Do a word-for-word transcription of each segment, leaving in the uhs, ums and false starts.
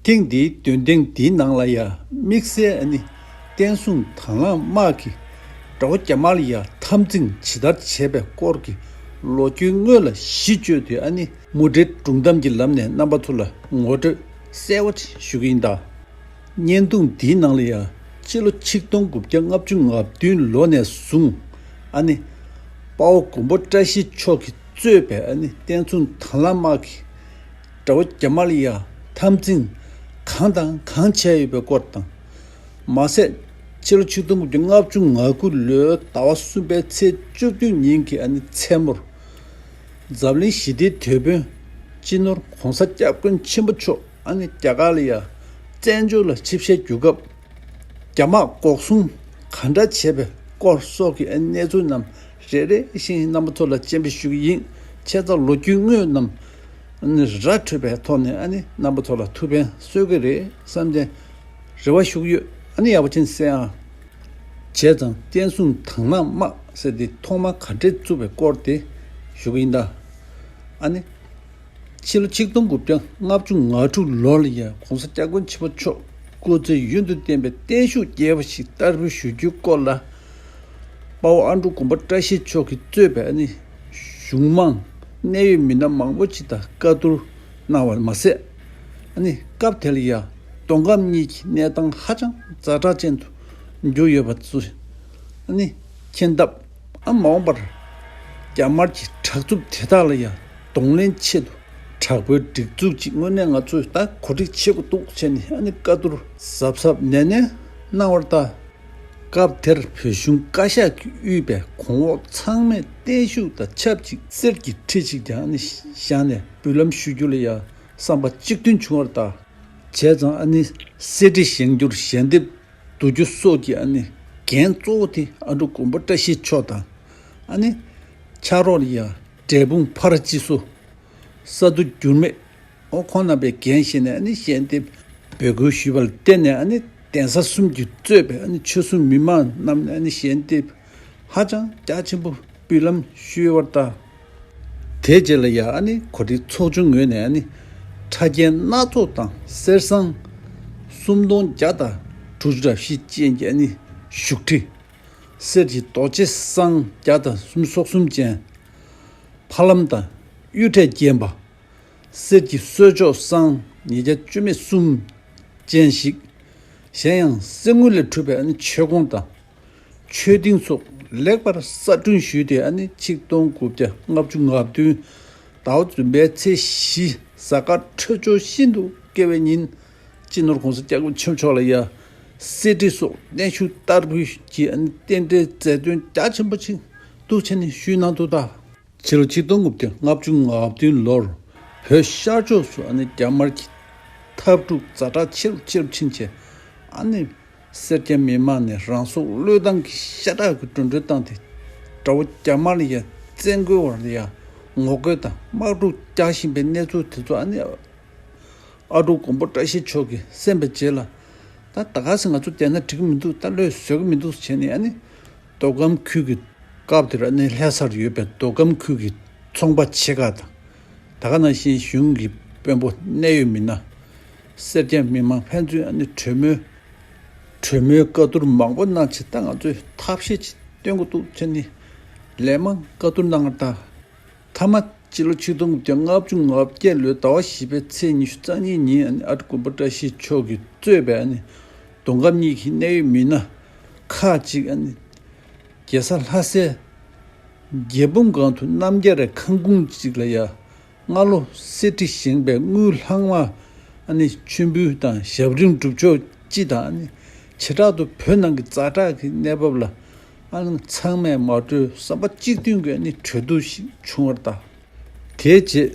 ཐེངས་འདིའི་འདོན་ཐེངས་འདིའི་ནང་ལ་ཡང་དམིགས་བསལ་ཨ་ནི་བསྟན་སྲུང་དང་བླངས་དམག་གིས་དགྲ་བོ་རྒྱ་དམར་ལ་ཡང་འཐབ་འཛིང་ཇི་ལྟར་བྱས་པའི་སྐོར་གྱི་ལོ་རྒྱུས་དངོས་ལ་གཞི་བཅོལ་ཏེ་ཨ་ནི་མུ་འབྲེལ་སྒྲུང་གཏམ་གྱི་ལམ་ནས་རྣམ་པ་ཚོ་ལ་ངོ་སྤྲོད་གསལ་བོ་ཞུ་གི་ཡིན་ད། བརྙན་ཐུང་འདིའི་ནང་ལ་ཡང་སྤྱི་ལོ་ཆིག་སྟོང་དགུ་བརྒྱ་ལྔ་བཅུ་ང་བདུན་ལོ་ནས་བཟུང་ཨ་ནི་དཔའ་བོ་མགོན་པོ་བཀྲ་ཤིས་མཆོག་གིས་གཙོས་པའི་ཨ་ནི་བསྟན་སྲུང་དང་བླངས་དམག་གིས་དགྲ་བོ་རྒྱ་དམར་ལ་ཡང་འཐབ་འཛིང་གང་དང་གང་བྱས་ཡོད་པའི་སྐོར་དང་། མ་ཟད་ཕྱི་ལོ་ཆིག་སྟོང་དགུ་བརྒྱ་ལྔ་བཅུ་ང་དགུ་ལོའི་ཟླ་བ་གསུམ་པའི་ཚེས་བཅུ་བདུན་ཉིན་གྱི་ཨ་ནི་མཚན་མོར་འཛམ་གླིང་ཞི་བདེའི་དེད་དཔོན་སྤྱི་ནོར་༸གོང་ས་༸སྐྱབས་མགོན་ཆེན་པོ་མཆོག་ཨ་ནི་རྒྱ་གར་ལ་ཡང་བཙན་བྱོལ་ལ་ཆིབས་ཞལ་བསྒྱུར་སྐབས། རྒྱ་དམག་འགོག་སྲུང་ག་འདྲ་བྱས་པའི་སྐོར་སོགས་ཀྱི་གནས་ཚུལ་རྣམས་རེ་རེ་བཞིན་རྣམ་པ་ཚོ་ལ་སྤྱན་འབུལ་ཞུ་གི་ཡིན། བྱས་ཙང་ལོ་རྒྱུས་དངོས་རྣམས་ར་འཕྲོད་པའི་ཐོག་ནས་ཨ་ནི་རྣམ་པ་ཚོ་ལ་ཐུགས་ཕན་གསོས་ཀྱི་རེད་བསམ་སྟེ་རེ་བ་ཞུ་གི་ཡོད། ཨ་ནི་ཡག་པོ་ཅན་གསན་ཨ། བྱས་ཙང་བསྟན་སྲུང་དང་བླངས་དམག་ཟེར་དེ་ཐོག་མ་ག་འདྲས་བཙུགས་པའི་སྐོར་དེ་ཞུ་གི་ཡིན་ད། ཨ་ནི། ཕྱི་ལོ་ཆིག་སྟོང་དགུ་བརྒྱ་ལྔ་བཅུ་ང་དྲུག་ལོ་ལ་ཡང་༸གོང་ས་༸སྐྱབས་མགོན་ཆེན་པོ་མཆོག་སྐུ་ཚེ་ཡུན་དུ་བརྟན་པའི་བརྟན་བཞུགས་རྒྱས་པ་ཞིག་བསྟར་འབུལ་ཞུ་རྒྱུའི་སྐོར་ལ། དཔའ་བོ་ཨ་འབྲུག་མགོན་པོ་བཀྲ་ཤིས་མཆོག་གིས་གཙོས་པའི་ཨ་ནི་གཞུང་མང་གནད་ཡོད་མི་སྣ་མང་པོ་ཅིག་དང་བཀའ་བསྡུར་གནང་བ་མ་ཟད། ཨ་ནི་སྐབས་དེ་ལ་ཡང་མདོ་ཁམས་གཉིས་ཀྱི་གནས་སྟངས་ཧ་ཅང་ཛ་དྲག་ཅན་དུ་གྱུར་ཡོད་པ་ཚོ་ཨ་ནི་མཁྱེན་སྟབས། ཨ་མ་འོངས་པར་རྒྱ་དམར་གྱི་དྲག་རྩུབ་དེ་དག་ལ་ཡང་གདོང་ལེན་ཆེད་དུ་དྲག་པོའི་སྒྲིག་འཛུགས་ཅིག་དངོས་གནས་ང་ཚོས་ད་གོ་སྒྲིག་བྱེད་དགོས་འདུག་བྱས་ནས་ཨ་ནི་བཀའ་བསྡུར་གཟབ་གཟབ་ནན་ནན་གནང་བར་ད། སྐབས་དེར་བོད་གཞུང་བཀའ་ཤག་གིས་དབུས་པའི་གོང་འོག་ཚང་མས་བརྟན་བཞུགས་དང་ཆབས་ཅིག་གསེར་གྱི་ཁྲི་ཅིག་ཀྱང་ཨ་ནི་བཞག་ནས་འབུལ་ལམ་ཞུ་རྒྱུ་ལ་ཡང་བསམ་པ་གཅིག་མཐུན་བྱུང་བར་ད། བྱས་ཙང་ཨ་ནི་གསེར་ཁྲི་བཞེངས་རྒྱུར་ཞལ་འདེབས་བསྡུ་རྒྱུ་སོགས་ཀྱི་ཨ་ནི་འགན་གཙོ་བོ་དེ་ཨ་འབྲུག་མགོན་པོ་བཀྲ་ཤིས་མཆོག་དང་། ཨ་ནི་ཕྱག་རོགས་ལ་ཡང་འབྲས་སྤུངས་ཕ་ར་སྤྱི་སོ། ས་འདུ་འགྱུར་མེད། ཨོ་ཁོང་རྣམ་པས་འགན་བཞེས་ནས་ཨ་ནི་ཞལ་འདེབས་འབོད་སྐུལ་ཞུས་པ་ལ་བརྟེན་ནས་ཨ་ནི་གདན་ས་གསུམ་གྱིས་གཙོས་པའི་ཨ་ནི་ཆོལ་གསུམ་མི་མང་རྣམས་ནས་ཨ་ནི་ཞལ་འདེབས་ཧ་ཅང་རྒྱ་ཆེན་པོ་འབུལ་ལམ་ཞུས་པར་ད། དེའི་རྗེས་ལ་ཡང་ཨ་ནི་གོ་སྒྲིག་ཚོགས་ཆུང་ངོས་ནས་ཨ་ནི་ཕྲ་རྒྱན་སྣ་ཚོགས་དང་གསེར་སྲང་སུམ་སྟོང་བརྒྱ་དང་དྲུག་ཅུ་རེ་བཞི་ཅན་གྱི་ཨ་ནི་བཞུགས་ཁྲི། གསེར་གྱི་རྡོ་རྗེ་སྲང་བརྒྱ་དང་སུམ་སོ་གསུམ་ཅན། ཕ་ལམ་དང་གཡུ་ཁྲས་བརྒྱན་པ། གསེར་གྱི་གསོལ་ལྕོག་སྲང་ཉིས་བརྒྱ་བཅུ་མེད་གསུམ་ཅན་ཞིག་གཞན་ཡང་གསེར་དངུལ་ལས་གྲུབ་པའི་ཨ་ནི་མཆོད་ཀོང་དང་། མཆོད་རྟེན་སོགས་ལེགས་པར་གསར་སྐྲུན་ཞུས་ཏེ་ཨ་ནི་ཆིག་སྟོང་དགུ་བརྒྱ་ལྔ་བཅུ་ང་བདུན་ཟླ་བ་བདུན་པའི་ཚེས་བཞི་གཟའ་སྐར་འཕྲོད་སྦྱོར་ཤིན་ཏུ་དགེ་བའི་ཉིན་སྤྱི་ནོར་༸གོང་ས་༸སྐྱབས་མགོན་ཆེན་པོ་མཆོག་ལ་ཡང་གསེར་ཁྲི་སོགས་གནས་ཤུལ་བསྟར་འབུལ་གྱི་ཨ་ནི་རྟེན་འབྲེལ་མཛད་དོན་རྒྱ་ཆེན་པོ་ཞིག་འདུག་བྱས་ནས་ཞུས་གནང་འདུག་ད། ཕྱི་ལོ་ཆིག་སྟོང་དགུ་བརྒྱ་ལྔ་བཅུ་ང་བདུན་ལོར་བོད་ཤར་ཕྱོགས་སུ་ཨ་ནི་རྒྱ་དམར་གྱི་འཐབ་འཁྲུག་ཛ་དྲག་ཆེ་རུ་ཆེ་རུ་ཕྱིན་བྱས་ཨ་ནི་སེར་སྐྱ་མི་མང་ནས་རང་སྲོག་བློས་བཏང་གིས་ཤ་ཁྲག་གི་འགྲོ་གྲོན་བཏང་སྟེ་དགྲ་བོ་རྒྱ་དམར་ལ་ཡང་བཙན་རྒོལ་བར་ལ་ཡང་ངོ་རྒོལ་དང་དམག་འཁྲུག་རྒྱག་བཞིན་པའི་གནས་ཚུལ་དེ་ཚོ་ཨ་ནི་ཨ་འབྲུག་མགོན་པོ་བཀྲ་ཤིས་མཆོག་གིས་གསན་པའི་རྗེས་ལ་ད་ད་ག་སེ་ང་ཚོ་བསྡད་ན་འགྲིག་གི་མི་འདུག་ད་བློས་བཟོད་ཀྱི་མི་འདུག་བྱས་ནས་ཨ་ནི་མདོ་ཁམས་ཁུལ་གྱི་སྐབས་དེར་ཨ་ནི་ལྷ་སར་ཡོད་པའི་མདོ་ཁམས་ཁུལ་གྱི་ཚོང་པ་ཆེ་ཁག་དང་། ད་ག་ནང་བཞིན་གཞུང་གི་དཔོན་པོ་གནད་ཡོད་མི་སྣ། སེར་སྐྱ་མི་མང་ཕན་ཚུན་ཨ་ནི་གྲོས་མོལ། གྲོས་མོལ་བཀའ་བསྡུར་མང་པོ་གནང་བྱས་ད་ང་ཚོས་ཐབས་ཤེས་ཅིག་སྟོན་དགོས་འདུག་བྱས་ནས་ལན་མང་བཀའ་བསྡུར་གནང་བར་གདའ། མཐའ་མ་སྤྱི་ལོ་ཆིག་སྟོང་དགུ་བརྒྱ་ལྔ་བཅུ་ང་བརྒྱད་ལོའི་ཟླ་བ་བཞི་པའི་ཚེས་ཉི་ཤུ་རྩ་གཉིས་ཉིན་ཨ་ནི་ཨ་འབྲུག་མགོན་པོ་བཀྲ་ཤིས་མཆོག་གིས་གཙོས་པའི་ཨ་ནི་མདོ་ཁམས་གཉིས་ཀྱི་གནད་ཡོད་མི་སྣ་ཁག་ཅིག་ཨ་ནི་རྒྱལ་ས་ལྷ་སའི་རྒྱལ་འབུམ་སྒང་དུ་རྣམ་རྒྱལ་རི་ཁང་ཁུང་ཅིག་ལ་ཡ་སྔ་ལོ་གསེར་ཁྲི་བཞེངས་པའི་དངུལ་ལྷག་མ་ཨ་ནི་མཆོད་འབུལ་དང་ཞབས་རིམ་སྒྲུབ་ཕྱོགས་སྤྱི་དང་ཨ་ནི་བྱེ་བྲག་ཏུ་བོད་ནང་གི་ཛ་དྲག་གི་གནས་བབ་ལ་ཨ་ནི་ཚང་མས་མ་གྲོས་བསམ་པ་གཅིག་མཐུན་གྱི་ཨ་ནི་གྲོས་བསྡུར་ཞིག་བྱུང་བར་གདའ། དེའི་རྗེས་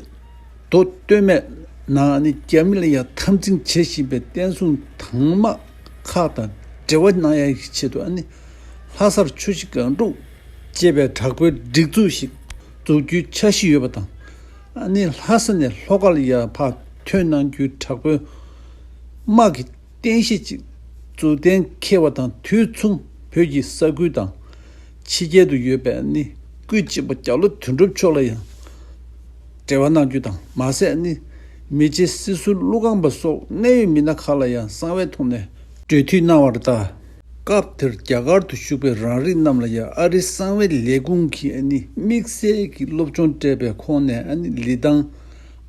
མདོ་སྟོད་སྨད་ནང་ཨ་ནི་རྒྱ་མི་ལ་ཡང་འཐབ་འཛིང་བྱེད་བཞིན་པའི་བསྟན་སྲུང་དང་དམག་ཁག་དང་འབྲེལ་བ་གནང་ཡག་གི་ཆེད་དུ་ཨ་ནི་ལྷ་སར་ཆུ་བཞི་སྒང་དྲུག་ཅེས་པའི་དྲག་པོའི་སྒྲིག་འཛུགས་ཤིག་འཛུགས་རྒྱུའི་འཆར་གཞི་ཡོད་པ་དང་། ཨ་ནི་ལྷ་ས་ནས་ལྷོ་ཁ་ལ་ཡར་ཕར་ཐོན་གནང་རྒྱུའི་དྲག་པོའི་དམག་གི་རྟེན་གཞི་ཅིག་འཛུགས་གཏན་འཁེལ་བ་དང་དུས་མཚུངས་བོད་ཀྱི་ས་ཁུལ་དང་ཕྱི་རྒྱལ་དུ་ཡོད་པའི་ཨ་ནི་སྐུ་གཅིག་པ་རྒྱ་ལོ་དོན་གྲུབ་མཆོག་ལ་ཡང་འབྲེལ་བ་གནང་རྒྱུ་དང་མ་ཟད་ཨ་ནི་ མི་རྗེ་སྲིད་ཟུར་ཀླུ་ཁང་པ་སོགས་གནད་ཡོད་མི་སྣ་ཁག་ལ་ཡང་གསང་བའི་ཐོག་ནས་གྲོས་མཐུན་གནང་བ་རེད་ད། སྐབས་དེར་རྒྱ་གར་དུ་བཞུགས་པའི་རང་རིགས་རྣམས་ལ་ཡང་ཨ་རིའི་གསང་བའི་ལས་ཁུངས་ཀྱི་ཨ་ནི་དམིགས་བསལ་གྱི་སློབ་སྦྱོང་སྤྲད་པའི་ཁོངས་ནས་ཨ་ནི་ལི་ཐང་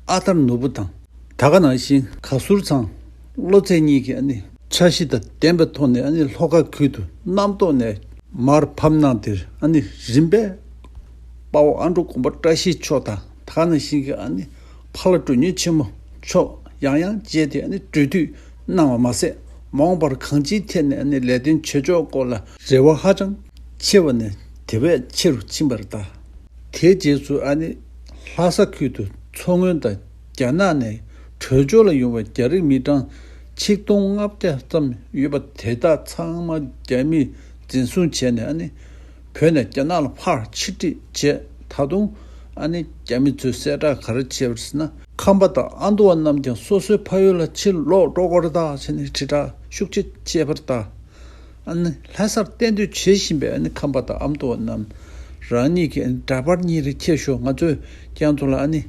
ཨ་ཐར་ནོར་བུ་དང་། ད་ག་ནང་བཞིན་ག་ཟུར་ཚང་བློ་ཚེ་གཉིས་ཀྱིས་ཨ་ནི་འཆར་གཞི་དང་ལྡན་པའི་ཐོག་ནས་ཨ་ནི་ལྷོ་ཁ་ཁུལ་དུ་གནམ་ཐོག་ནས་མར་ཕབ་གནང་དེར་ཨ་ནི་རིམ་པས་དཔའ་བོ་ཨ་འབྲུག་མགོན་པོ་བཀྲ་ཤིས་མཆོག་དང་ད་ག་ནང་བཞིན་གྱི་ཨ་ནི་ཕ་ལ་གྲུ་བརྙན་ཆེན་མོ་མཆོག་ཡང་ཡང་མཇལ་ཏེ་ཨ་ནི་གྲོས་མཐུན་གནང་བ་མ་ཟད་མ་འོངས་པར་གང་ཅིའི་ཐད་ནས་ཨ་ནི་ལས་དོན་བྱེད་ཕྱོགས་སྐོར་ལ་རེ་བ་ཧ་ཅང་ཆེ་བ་ནས་དེ་བས་ཆེ་རུ་ཕྱིན་པ་རེད་ད། དེའི་རྗེས་སུ་ཨ་ནི་ལྷ་ས་ཁུལ་དུ་མཚོ་སྔོན་དང་རྒྱ་ནག་ནས་བྲོས་བྱོལ་ལ་ཡོང་བའི་རྒྱ་རིགས་མི་གྲངས་ཆིག་སྟོང་ལྔ་བརྒྱ་ཙམ་ཡོད་པ་དེ་དག་ཚང་མ་རྒྱ་མིས་འཛིན་བཟུང་བྱས་ནས་ཨ་ནི་བོད་ནས་རྒྱ་ནག་ལ་ཕར་ཕྱིར་ཁྲིད་བྱས། ད་དུང་ཨ་ནི་རྒྱ་མི་ཚོས་གསལ་བསྒྲགས་ག་རེ་བྱས་པ་རེད་ཟེར་ན། ཁམས་པ་དང་ཨ་མདོ་བ་རྣམས་ཀྱང་སོ་སོའི་ཕ་ཡུལ་ལ་ཕྱིར་ལོག་འགྲོ་དགོས་རེད་ད་ཟེར་ནས་དྲིལ་བསྒྲགས་ཤུགས་ཆེ་བྱས་པ་རེད་ད། ཨ་ནི་ལྷ་སར་གཏན་སྡོད་བྱེད་བཞིན་པའི་ཨ་ནི་ཁམས་པ་དང་ཨ་མདོ་བ་རྣམས་རང་ཉིད་ཀྱི་ཨ་ནི་འདྲ་པར་གཉིས་རེ་ཁྱེར་ཤོག་ང་ཚོས་ཁྱེད་ཚོ་ལ་ཨ་ནི་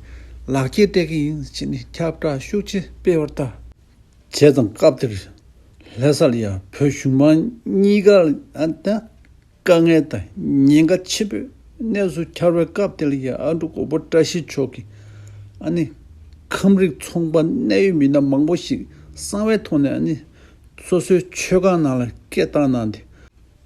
ལག་འཁྱེར་སྤྲད་ཀྱི་ཡིན་ཟེར་ནས་ཁྱབ་བསྒྲགས་ཤུགས་ཆེ་སྤེལ་བ་རེད་ད། བྱས་ཙང་སྐབས་དེར་ལྷ་ས་ལ་ཡང་བོད་གཞུང་མང་གཉིས་ཀ་ལ་ཨ་ནི་དཀའ་ངལ་དང་ཉེན་ཁ་ཆེན་པོའི་གནས་སུ་གྱར་བའི་སྐབས་དེ་ལ་ཡང་ཨ་འབྲུག་མགོན་པོ་བཀྲ་ཤིས་མཆོག་གིས་ཨ་ནི་ཁམས་རིགས་ཚོང་པ་གནད་ཡོད་མི་སྣ་མང་པོ་ཞིག་གསང་བའི་ཐོག་ནས་ཨ་ནི་སོ་སོའི་མཆོད་ཁང་ནང་ལ་སྐད་བཏང་གནང་སྟེ།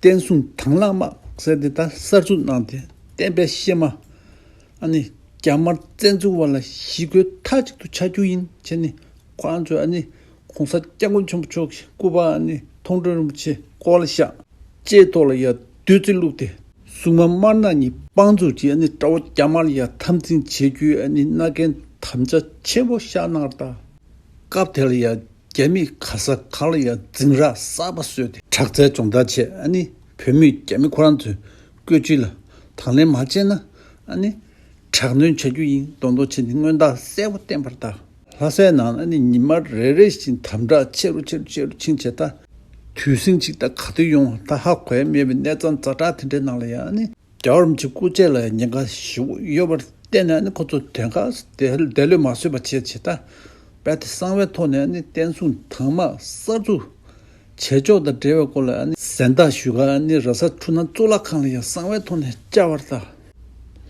བསྟན་སྲུང་དང་བླངས་དམག་ཟེར་དེ་ད་གསར་འཛུགས་གནང་སྟེ་བསྟན་པའི་གཤེད་མ་ཨ་ནི་རྒྱ་དམར་བཙན་འཛུལ་བ་ལ་ཞི་རྒོལ་མཐའ་གཅིག་ཏུ་བྱ་རྒྱུ་ཡིན་བྱས་ནས་ཁོ་རང་ཚོས་ཨ་ནི་གོང་ས་སྐྱབས་མགོན་ཆེན་པོ་མཆོག་གི་སྐུ་པར་ཨ་ནི་མཐོང་གྲོལ་རིན་པོ་ཆེ་སྐོར་ལ་བཞག་ལྕེའི་ཐོག་ལ་ཡ་བདུད་རྩི་བླུགས་ཏེ་སྲུང་མ་དམར་ནག་གཉིས་དཔང་བཙུགས་ཀྱིས་ཨ་ནི་དགྲ་བོ་རྒྱ་དམར་ལ་ཡ་འཐབ་འཛིང་བྱེད་རྒྱུའི་ཨ་ནི་མནའ་གན་དམ་བཅའ་ཆེན་པོ་བཞག་གནང་བ་དང་། སྐབས་དེ་ལ་ཡ་རྒྱ་མིས་ག་ས་ག་ལ་ཡ་འཛིང་རགས་གསར་པ་བཟོས་ཏེ་དྲག་རྩལ་སྦྱོང་བརྡར་བྱས། ཨ་ནི་བོད་མིས་རྒྱ་མི་ཁོ་རང་ཚོའི་བཀོད་ཇུས་ལ་དང་ལེན་མ་བྱས་ན་ཨ་ནི་དྲག་གནོན་བྱ་རྒྱུ་ཡིན་མདོག་མདོག་བྱས་ནས་མངོན་རྟགས་གསལ་པོ་བསྟན་པ་རེད་ད། ལྷ་སའི་ནང་ཨ་ནི་ཉི་མ་རེ་རེ་བཞིན་དམ་དྲག་ཆེ་རུ་ཆེ་རུ་ཆེ་རུ་ཕྱིན་བྱས་ད། དུས་ཟིང་གཅིག་ད་ག་དུས་ཡོང་ད་ཧ་གོ་ཡ་མེད་པའི་གནས་སྟངས་ཛ་དྲག་དེ་འདྲའི་ནང་ལ་ཡང་ཨ་ནི། རྒྱལ་བ་རིན་པོ་ཆེ་སྐུ་ཚེ་ལ་ཉེན་ཁ་ཞེ་པོ་ཡོད་པར་བརྟེན་ནས་ནི་ཁོ་ཚོ་དོན་ཁ་དེ་འདས་ལོས་མ་བཟོད་པ་བྱས་བྱས་ད། རྦད་དེ་གསང་བའི་ཐོག་ནས་ནི་བསྟན་སྲུང་དང་དམག་གསར་འཛུགས་བྱེད་ཕྱོགས་དང་འབྲེལ་བའི་སྐོར་ལ་ནི་གཟེངས་རྟགས་ཞུ་ག་ནི་ར་ས་འཕྲུལ་སྣང་གཙུག་ལག་ཁང་ལ་ཡང་གསང་བའི་ཐོག་ནས་བཅར་བར་ད།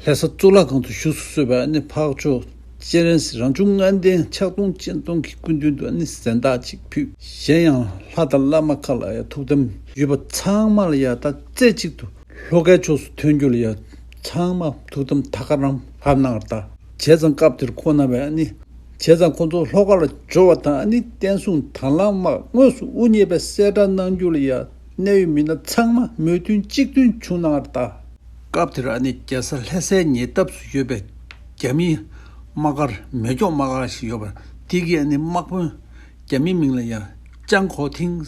ལྷ་ས་གཙུག་ལག་ཁང་དུ་བཞུགས་སུ་གསོལ་བའི་ནི་འཕགས་མཆོག་སྤྱན་རས་གཟིགས་རང་བྱུང་ལྔ་ལྡན་ཕྱག་སྟོང་སྤྱན་སྟོང་གི་སྐུ་མདུན་དུ་ནི་གཟེངས་རྟགས་ཅིག་ཕུལ། གཞན་ཡང་ལྷ་དང་བླ་མ་ཁག་ལ་ཡང་ཐུགས་དམ་ཡོད་པ་ཚང་མ་ལ་ཡང་ད་རྩེ་གཅིག་ཏུ། ལྷོ་ཁའི་ཕྱོགས་སུ་ཐོན་རྒྱུ་ལ་ཡང་ཚང་མ་ཐུགས་དམ་ད་ག་རང་ཕབ་གནང་བར་གདའ། བྱས་ཙང་སྐབས་དེར་ཁོང་རྣམ་པས་ནི། བྱས་ཙང་ཁོང་ཚོ་ལྷོ་ཁ་ལ་འབྱོར་བ་དང་ནི་བསྟན་སྲུང་དང་བླངས་དམག་དངོས་སུ་དབུ་བརྙེས་པའི་གསལ་བསྒྲགས་གནང་རྒྱུ་ལ་ཡང་གནད་ཡོད་མི་སྣ་ཚང་མ་མོས་མཐུན་གཅིག་མཐུན་བྱུང་གནང་བར་གདའ། སྐབས་དེར་ཨ་ནི་རྒྱལ་ས་ལྷ་སའི་ཉེ་འདབས་སུ་ཡོད་པའི་རྒྱ་མིའི་དམག་སྒར་མེ་སྒྱོགས་དམག་སྒར་ཞིག་ཡོད་པ་དེ་གིས་ཨ་ནི་དམག་དཔོན་རྒྱ་མི་མིང་ལ་ཡང་ཅང་གོ་ཐིང་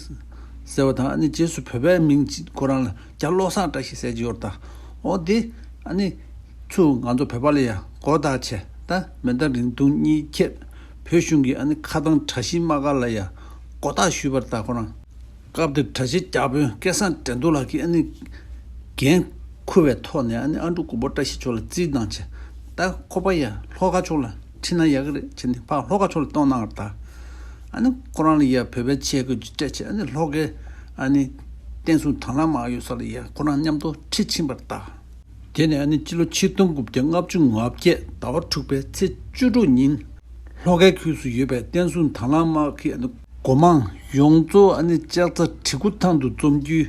ཟེར་བ་དང་ཨ་ནི་རྗེས་སུ་བོད་པའི་མིང་ཅིག་ཁོ་རང་ལ་རྒྱ་བློ་བཟང་བཀྲ་ཤིས་ཟེར་གྱི་ཡོད་རེད་ད། འོ་དེ་ཨ་ནི་ཚུར་ང་ཚོ་བོད་པ་ལ་ཡང་མགོ་བཏགས་བྱས་ད་མེ་མདའ་རིང་ཐུང་གཉིས་ཁྱེར་བོད་གཞུང་གི་ཨ་ནི་ཁ་ཐང་དྲག་ཤིང་དམག་སྒར་ལ་ཡང་མགོ་བཏགས་ཞུས་པ་རེད་ད་ཁོ་རང་། སྐབས་དེར་གྲྭ་ཆེན་བརྒྱ་དཔོན་སྐལ་བཟང་དྲན་རྡོར་ལགས་ཀྱིས་ཨ་ནི་འགན་འཁུར་བའི་ཐོག་ནས་ཨ་ནི་ཨ་འབྲུག་མགོན་པོ་བཀྲ་ཤིས་མཆོག་ལ་རྩིས་གནང་བྱས། ད་ཁོ་པ་ཡ་ལྷོ་ཁ་ཕྱོགས་ལ་ཁྲིད་ན་ཡག་གི་རེད་བྱས་ནས་ཕར་ལྷོ་ཁ་ཕྱོགས་ལ་གཏོང་གནང་བ་རེད་ད། ཨ་ནི་ཁོ་རང་ལ་ཡ་བོད་པའི་ཆས་གོས་ཅིག་སྤྲད་བྱས་ཨ་ནི་ལྷོ་ཁའི་ཨ་ནི་བསྟན་སྲུང་དང་བླངས་དམག་ཡོད་ས་ལ་ཡ་ཁོ་རང་མཉམ་དུ་ཁྲིད་ཕྱིན་པ་རེད་ད། དེ་ནས་ཨ་ནི་སྤྱི་ལོ་ཆིག་སྟོང་དགུ་བརྒྱ་ལྔ་བཅུ་ང་བརྒྱད་ཟླ་བ་དྲུག་པའི་ཚེས་བཅུ་དྲུག་ཉིན། ལྷོ་ཁའི་ཁུལ་དུ་ཡོད་པའི་བསྟན་སྲུང་དང་བླངས་དམག་གི་ཨ་ནི་སྒོ་མང་ཡོངས་རྫོགས་ཨ་ནི་ལྕགས་རྩ་གྲི་གུ་ཐང་དུ་འཛོམས་རྒྱུའི་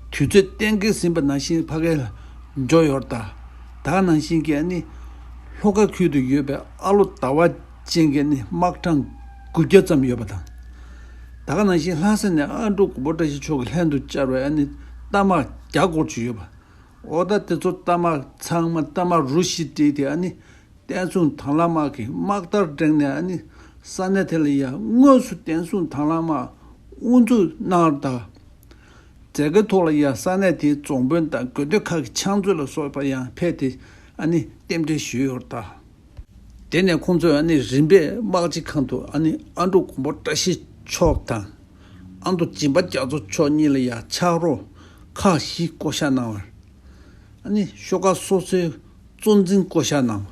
དུས་ཚོད་གཏན་འཁེལ་ཟིན་པ་ནང་བཞིན་ཕ་གིར་འབྱོར་ཡོད་རེད་ད། ད་ག་ནང་བཞིན་གྱི་ཨ་ནི་ལྷོ་ཁ་ཁུལ་དུ་ཡོད་པའི་ཨ་ལོ་ཟླ་བ་ཅན་གྱི་ཨ་ནི་དམག་གྲངས་དགུ་བརྒྱ་ཙམ་ཡོད་པ་དང་། ད་ག་ནང་བཞིན་ལྷ་ས་ནས་ཨ་འབྲུག་མགོན་པོ་བཀྲ་ཤིས་མཆོག་གི་ལྷན་དུ་བཅར་བའི་ཨ་ནི་རྟ་དམག་བརྒྱ་སྐོར་ཅིག་ཡོད་པ། འོ་ད་དེ་ཚོ་རྟ་དམག་ཚང་མ་རྟ་དམག་རུ་བཞི་བསྒྲིལ་ཏེ་ཨ་ནི་བསྟན་སྲུང་དང་བླངས་དམག་གིས་དམག་རྟར་བསྒྲེངས་ནས་ཨ་ནི་ས་གནས་དེ་ལ་ཡང་དངོས་སུ་བསྟན་སྲུང་དང་བླངས་དམག་དབུ་འཛུགས་གནང་བ་དང་། མཛད་སྒོའི་ཐོག་ལ་ཡང་ས་གནས་དེའི་རྫོང་དཔོན་དང་དགོན་སྡེ་ཁག་གི་ཕྱག་མཛོད་ལ་སོགས་པ་ཡང་ཕེབས་ཏེ་ཨ་ནི་རྟེན་འབྲེལ་ཞུས་ཡོད་རེད་ད། དེ་ནས་ཁོང་ཚོས་ཨ་ནི་རིམ་པས་དམག་སྤྱི་ཁང་དུ་ཨ་ནི་ཨ་འབྲུག་མགོན་པོ་བཀྲ་ཤིས་མཆོག་དང་། ཨ་མདོ་སྦྱིན་པ་རྒྱ་མཚོ་མཆོག་གཉིས་ལ་ཡང་ཕྱག་རོགས་ཁག་བཞི་བསྐོ་བཞག་གནང་བར། ཨ་ནི་ཤོག་ཁག་སོ་སོའི་གཙོ་འཛིན་བསྐོ་བཞག་གནང་བ།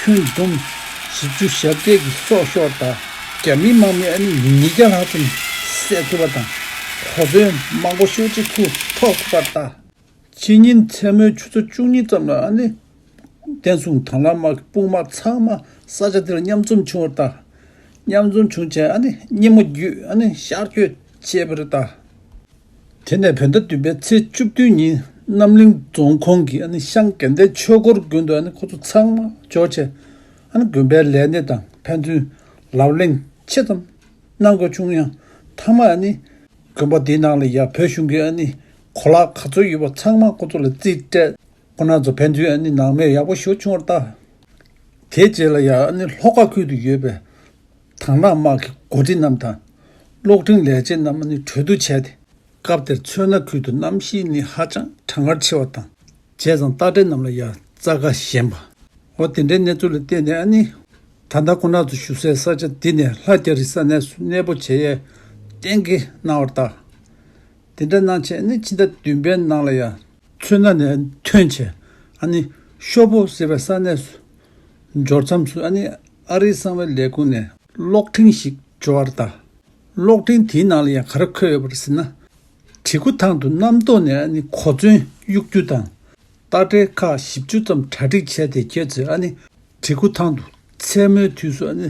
ཁྱོན་བསྡོམས་བཞི་བཅུ་ཞེ་བརྒྱད་ཀྱི་སྲོག་ཤོར་ད། རྒྱ་མི་དམག་མི་ཨ་ནི་ཉིས་བརྒྱ་ལྷག་ཙམ་བསད་ཐུབ་པ་དང་། གོ་མཚོན་མང་པོ་ཤོག་ཅིག་ཁུར་ཐོག་ཐུབ་པ་ད། ཕྱི་ཉིན་མཚན་མོའི་ཆུ་ཚོད་བཅུ་གཉིས་ཙམ་ལ་ཨ་ནི། བསྟན་སྲུང་དང་བླངས་དམག་གི་དཔུང་དམག་ཚང་མ་ས་ཆ་དེ་ལ་མཉམ་འཛོམས་བྱུང་བར་གདའ། མཉམ་འཛོམས་བྱུང་བྱས་ཨ་ནི་སྙེ་མོ་བརྒྱུད་ཨ་ནི་ཤར་བསྐྱོད་བྱས་པ་རེད་གདའ། དེ་ནས་བོད་ཟླ་བདུན་པའི་ཚེས་བཅུ་བདུན་ཉིན་རྣམ་གླིང་རྫོང་ཁོངས་ཀྱི་ཨ་ནི་ཤང་དགེ་ལྡན་ཆོས་འཁོར་དགོན་དུ་ཨ་ནི་ཁོ་ཚོ་ཚང་མ་འབྱོར་བྱས། ཨ་ནི་དགོན་པའི་ལས་སྣེ་དང་ཕན་ཚུན་ལབ་གླེང་ཆེ་ཙམ་གནང་དགོས་བྱུང་ཡང་། མཐའ་མ་ཨ་ནི་དགོན་པ་འདིའི་ནང་ལ་ཡ་བོད་གཞུང་གི་ཨ་ནི་གོ་ལག་ག་ཚོད་ཡོད་པ་ཚང་མ་ཁོ་ཚོ་ལ་རྩིས་སྤྲད། ཁོ་རང་ཚོ་ཕན་ཚུན་ཨ་ནི་ནང་མི་ཡག་པོ་ཞེ་པོ་བྱུང་བར་གདའ། དེའི་རྗེས་ལ་ཡ་ཨ་ནི་ལྷོ་ཁ་ཁུལ་དུ་ཡོད་པའི་དང་བླངས་དམག་གི་འགོ་ཁྲིད་རྣམས་དང་། གློག་འཕྲིན་ལས་བྱེད་རྣམས་ཨ་ནི་གྲོས་བསྡུར་བྱས་ཏེ། སྐབས་དེར་མཚོ་སྣ་ཁུལ་དུ་གནམ་གཤིས་ནི་ཧ་ཅང་གྲང་ངར་ཆེ་བ་དང་། བྱས་ཙང་རྟ་དྲེལ་རྣམས་ལ་ཡ་རྩྭ་ཁ་ཞན་པ། འོ་དེ་འདྲའི་གནས་ཚུལ་ལ་བརྟེན་ནས་ཨ་ནི། ད་ལྟ་ཁོང་རྣམ་ཚོ་བཞུགས་སའི་ས་ཆ་འདི་ནས་ལྷ་རྒྱ་རི་ས་གནས་སུ་གནས་སྤོ་བྱེད་ཡས་གཏན་འཁེལ་གནང་བར་གདའ། དེ་འདྲ་གནང་བྱས་ནི་ཕྱི་ཟླ་བདུན་པའི་ནང་ལ་ཡང་མཚོ་སྣ་ནས་ཐོན་བྱས་ཨ་ནི་ཤོ་པོ་ཟེར་བའི་ས་གནས་སུ་འབྱོར་མཚམས་སུ་ཨ་ནི་ཨ་རིའི་གསང་བའི་ལས་ཁུངས་ནས་གློག་འཕྲིན་ཞིག་འབྱོར་བར་གདའ། གློག་འཕྲིན་དེའི་ནང་ལ་ཡང་ག་རེ་འཁོད་ཡོད་པ་རེད་ཟེར་ན། གྲི་གུ་ཐང་དུ་གནམ་ཐོག་ནས་ཨ་ནི་གོ་མཚོན་གཡུག་རྒྱུ་དང་། རྟ་དྲེལ་ཁག་བཞི་བཅུ་ཙམ་གྲ་སྒྲིག་བྱས་ཏེ་ཁྱེད་ཚོས་ཨ་ནི་གྲི་གུ་ཐང་དུ་མཚན་མོའི་དུས་སུ་ཨ་ནི་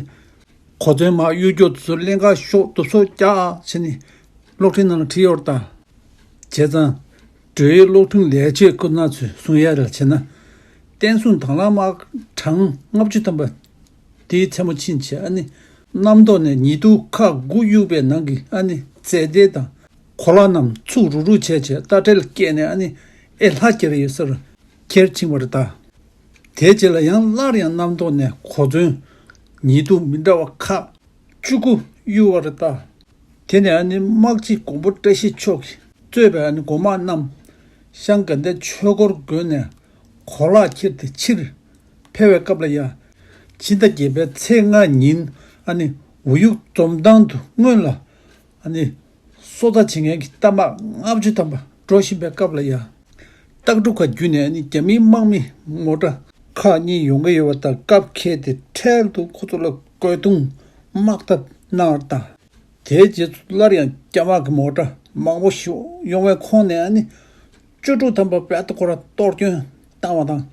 གོ་མཚོན་མར་གཡུག་རྒྱུ་དེ་ཚོ་ཀླན་ཀ་ཤོག་དུ་སོ་རྒྱག་བྱས་ནས་གློག་འཕྲིན་ནང་ལ་བྲིས་ཡོད་རེད་ད། བྱས་ཙང་ འབྲེལ་ཡོད་གློག་འཕྲིན་ལས་བྱེད་སྐུ་ན་ཚོས་གསུང་ཡ་རེ་བྱས་ན། བསྟན་སྲུང་དང་བླངས་དམག་གྲངས་ལྔ་བཅུ་ཐམ་པ་དེའི་མཚན་མོ་ཕྱིན་བྱས། ཨ་ནི་གནམ་ཐོག་ནས་ཉི་གདུགས་ཁག་དགུ་གཡུགས་པའི་ནང་གི་ཨ་ནི་རྫས་མདེལ་དང་གོ་ལ་རྣམས་ཚུགས་རུག་རུག་བྱས་བྱས་རྟ་དྲེལ་བཀལ་ནས། ཨ་ནི་ཨེ་ལྷ་རྒྱལ་ཡོད་སར་ཁྱེར་ཕྱིན་པ་རེད་ད། དེའི་རྗེས་ལ་ཡང་སླར་ཡང་གནམ་ཐོག་ནས་གོ་མཚོན་ཉི་གདུགས་མི་འདྲ་བ་ཁག་བཅུ་དགུ་གཡུགས་པ་རེད་ད། དེ་ནས་ཨ་ནི་དམག་སྤྱི་མགོན་པོ་བཀྲ་ཤིས་མཆོག་གིས་གཙོས་པའི་ཨ་ནི་འགོ་དམག་རྣམས་ཤང་དགའ་ལྡན་ཆོས་འཁོར་དགོན་ནས་གོ་ལག་ཁྱེར་ཏེ་ཕྱིར་ཕེབས་པའི་སྐབས་ལ་ཡ། ཕྱི་ཟླ་བརྒྱད་པའི་ཚེས་ལྔ་ཉིན་ཨ་ནི་འོ་ཡུག་འཛོམས་ཐང་དུ་སྔོན་ལ་ཨ་ནི་སོ་ལྟ་བྱེད་མཁན་གྱི་རྟ་དམག་ལྔ་བཅུ་ཐམ་པ་འགྲོ་བཞིན་པའི་སྐབས་ལ་ཡ། སྟག་གྲུ་ཁ་བརྒྱུད་ནས་ཨ་ནི་རྒྱ་མིའི་དམག་མི་མོ་ཊ་ཁག་གཉིས་ཡོང་གི་ཡོད་པ་དང་། སྐབས་འཁེལ་ཏེ་འཕྲལ་དུ་ཁོ་ཚོ་ལ་རྒོལ་རྡུང་དམག་འཐབ་གནང་བ་དང་། དེའི་རྗེས་སུ་སླར་ཡང་རྒྱ་དམག་གི་མོ་ཊ་མང་པོ་ཞིག་ཡོང་བའི་ཁོངས་ནས་ཨ་ནི་བཅུ་དྲུག་ཐམ་པ་བེ་ཏ་ཁོ་ར་གཏོར་སྐྱོན་བཏང་བ་དང་།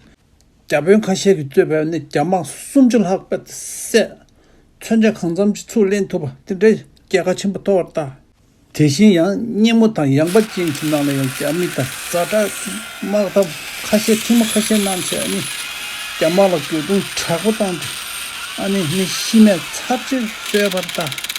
རྒྱ་དཔོན་ཁ་ཤས་ཀྱིས་གཙོས་པའི་ནི་རྒྱ་དམག་སུམ་ཅུ་ལྷག་པ་བསད། མཚོན་ཆ་གང་འཚམ་ཅིག་ཚུར་ལེན་ཐུབ་པ་དེ་འདྲའི་རྒྱལ་ཁ་ཆེན་པོ་ཐོབ་པ་རེད་ད། དེ་བཞིན་ཡང་སྙེ་མོ་དང་ཡངས་པ་ཅན་གྱི་ནང་ལ་ཡང་རྒྱ་མི་དང་ཛ་དྲག་གི་དམག་འཐབ་ཁ་ཤས་ཐེངས་མ་ཁ་ཤས་གནང་བྱས་ནི་རྒྱ་དམག་ལ་རྒོལ་རྡུང་དྲག་པོ་བཏང་སྟེ། ཨ་ནི་མི་ཤི་རྨས་ཚབས་ཆེན་བཟོས་པ་རེད་ད།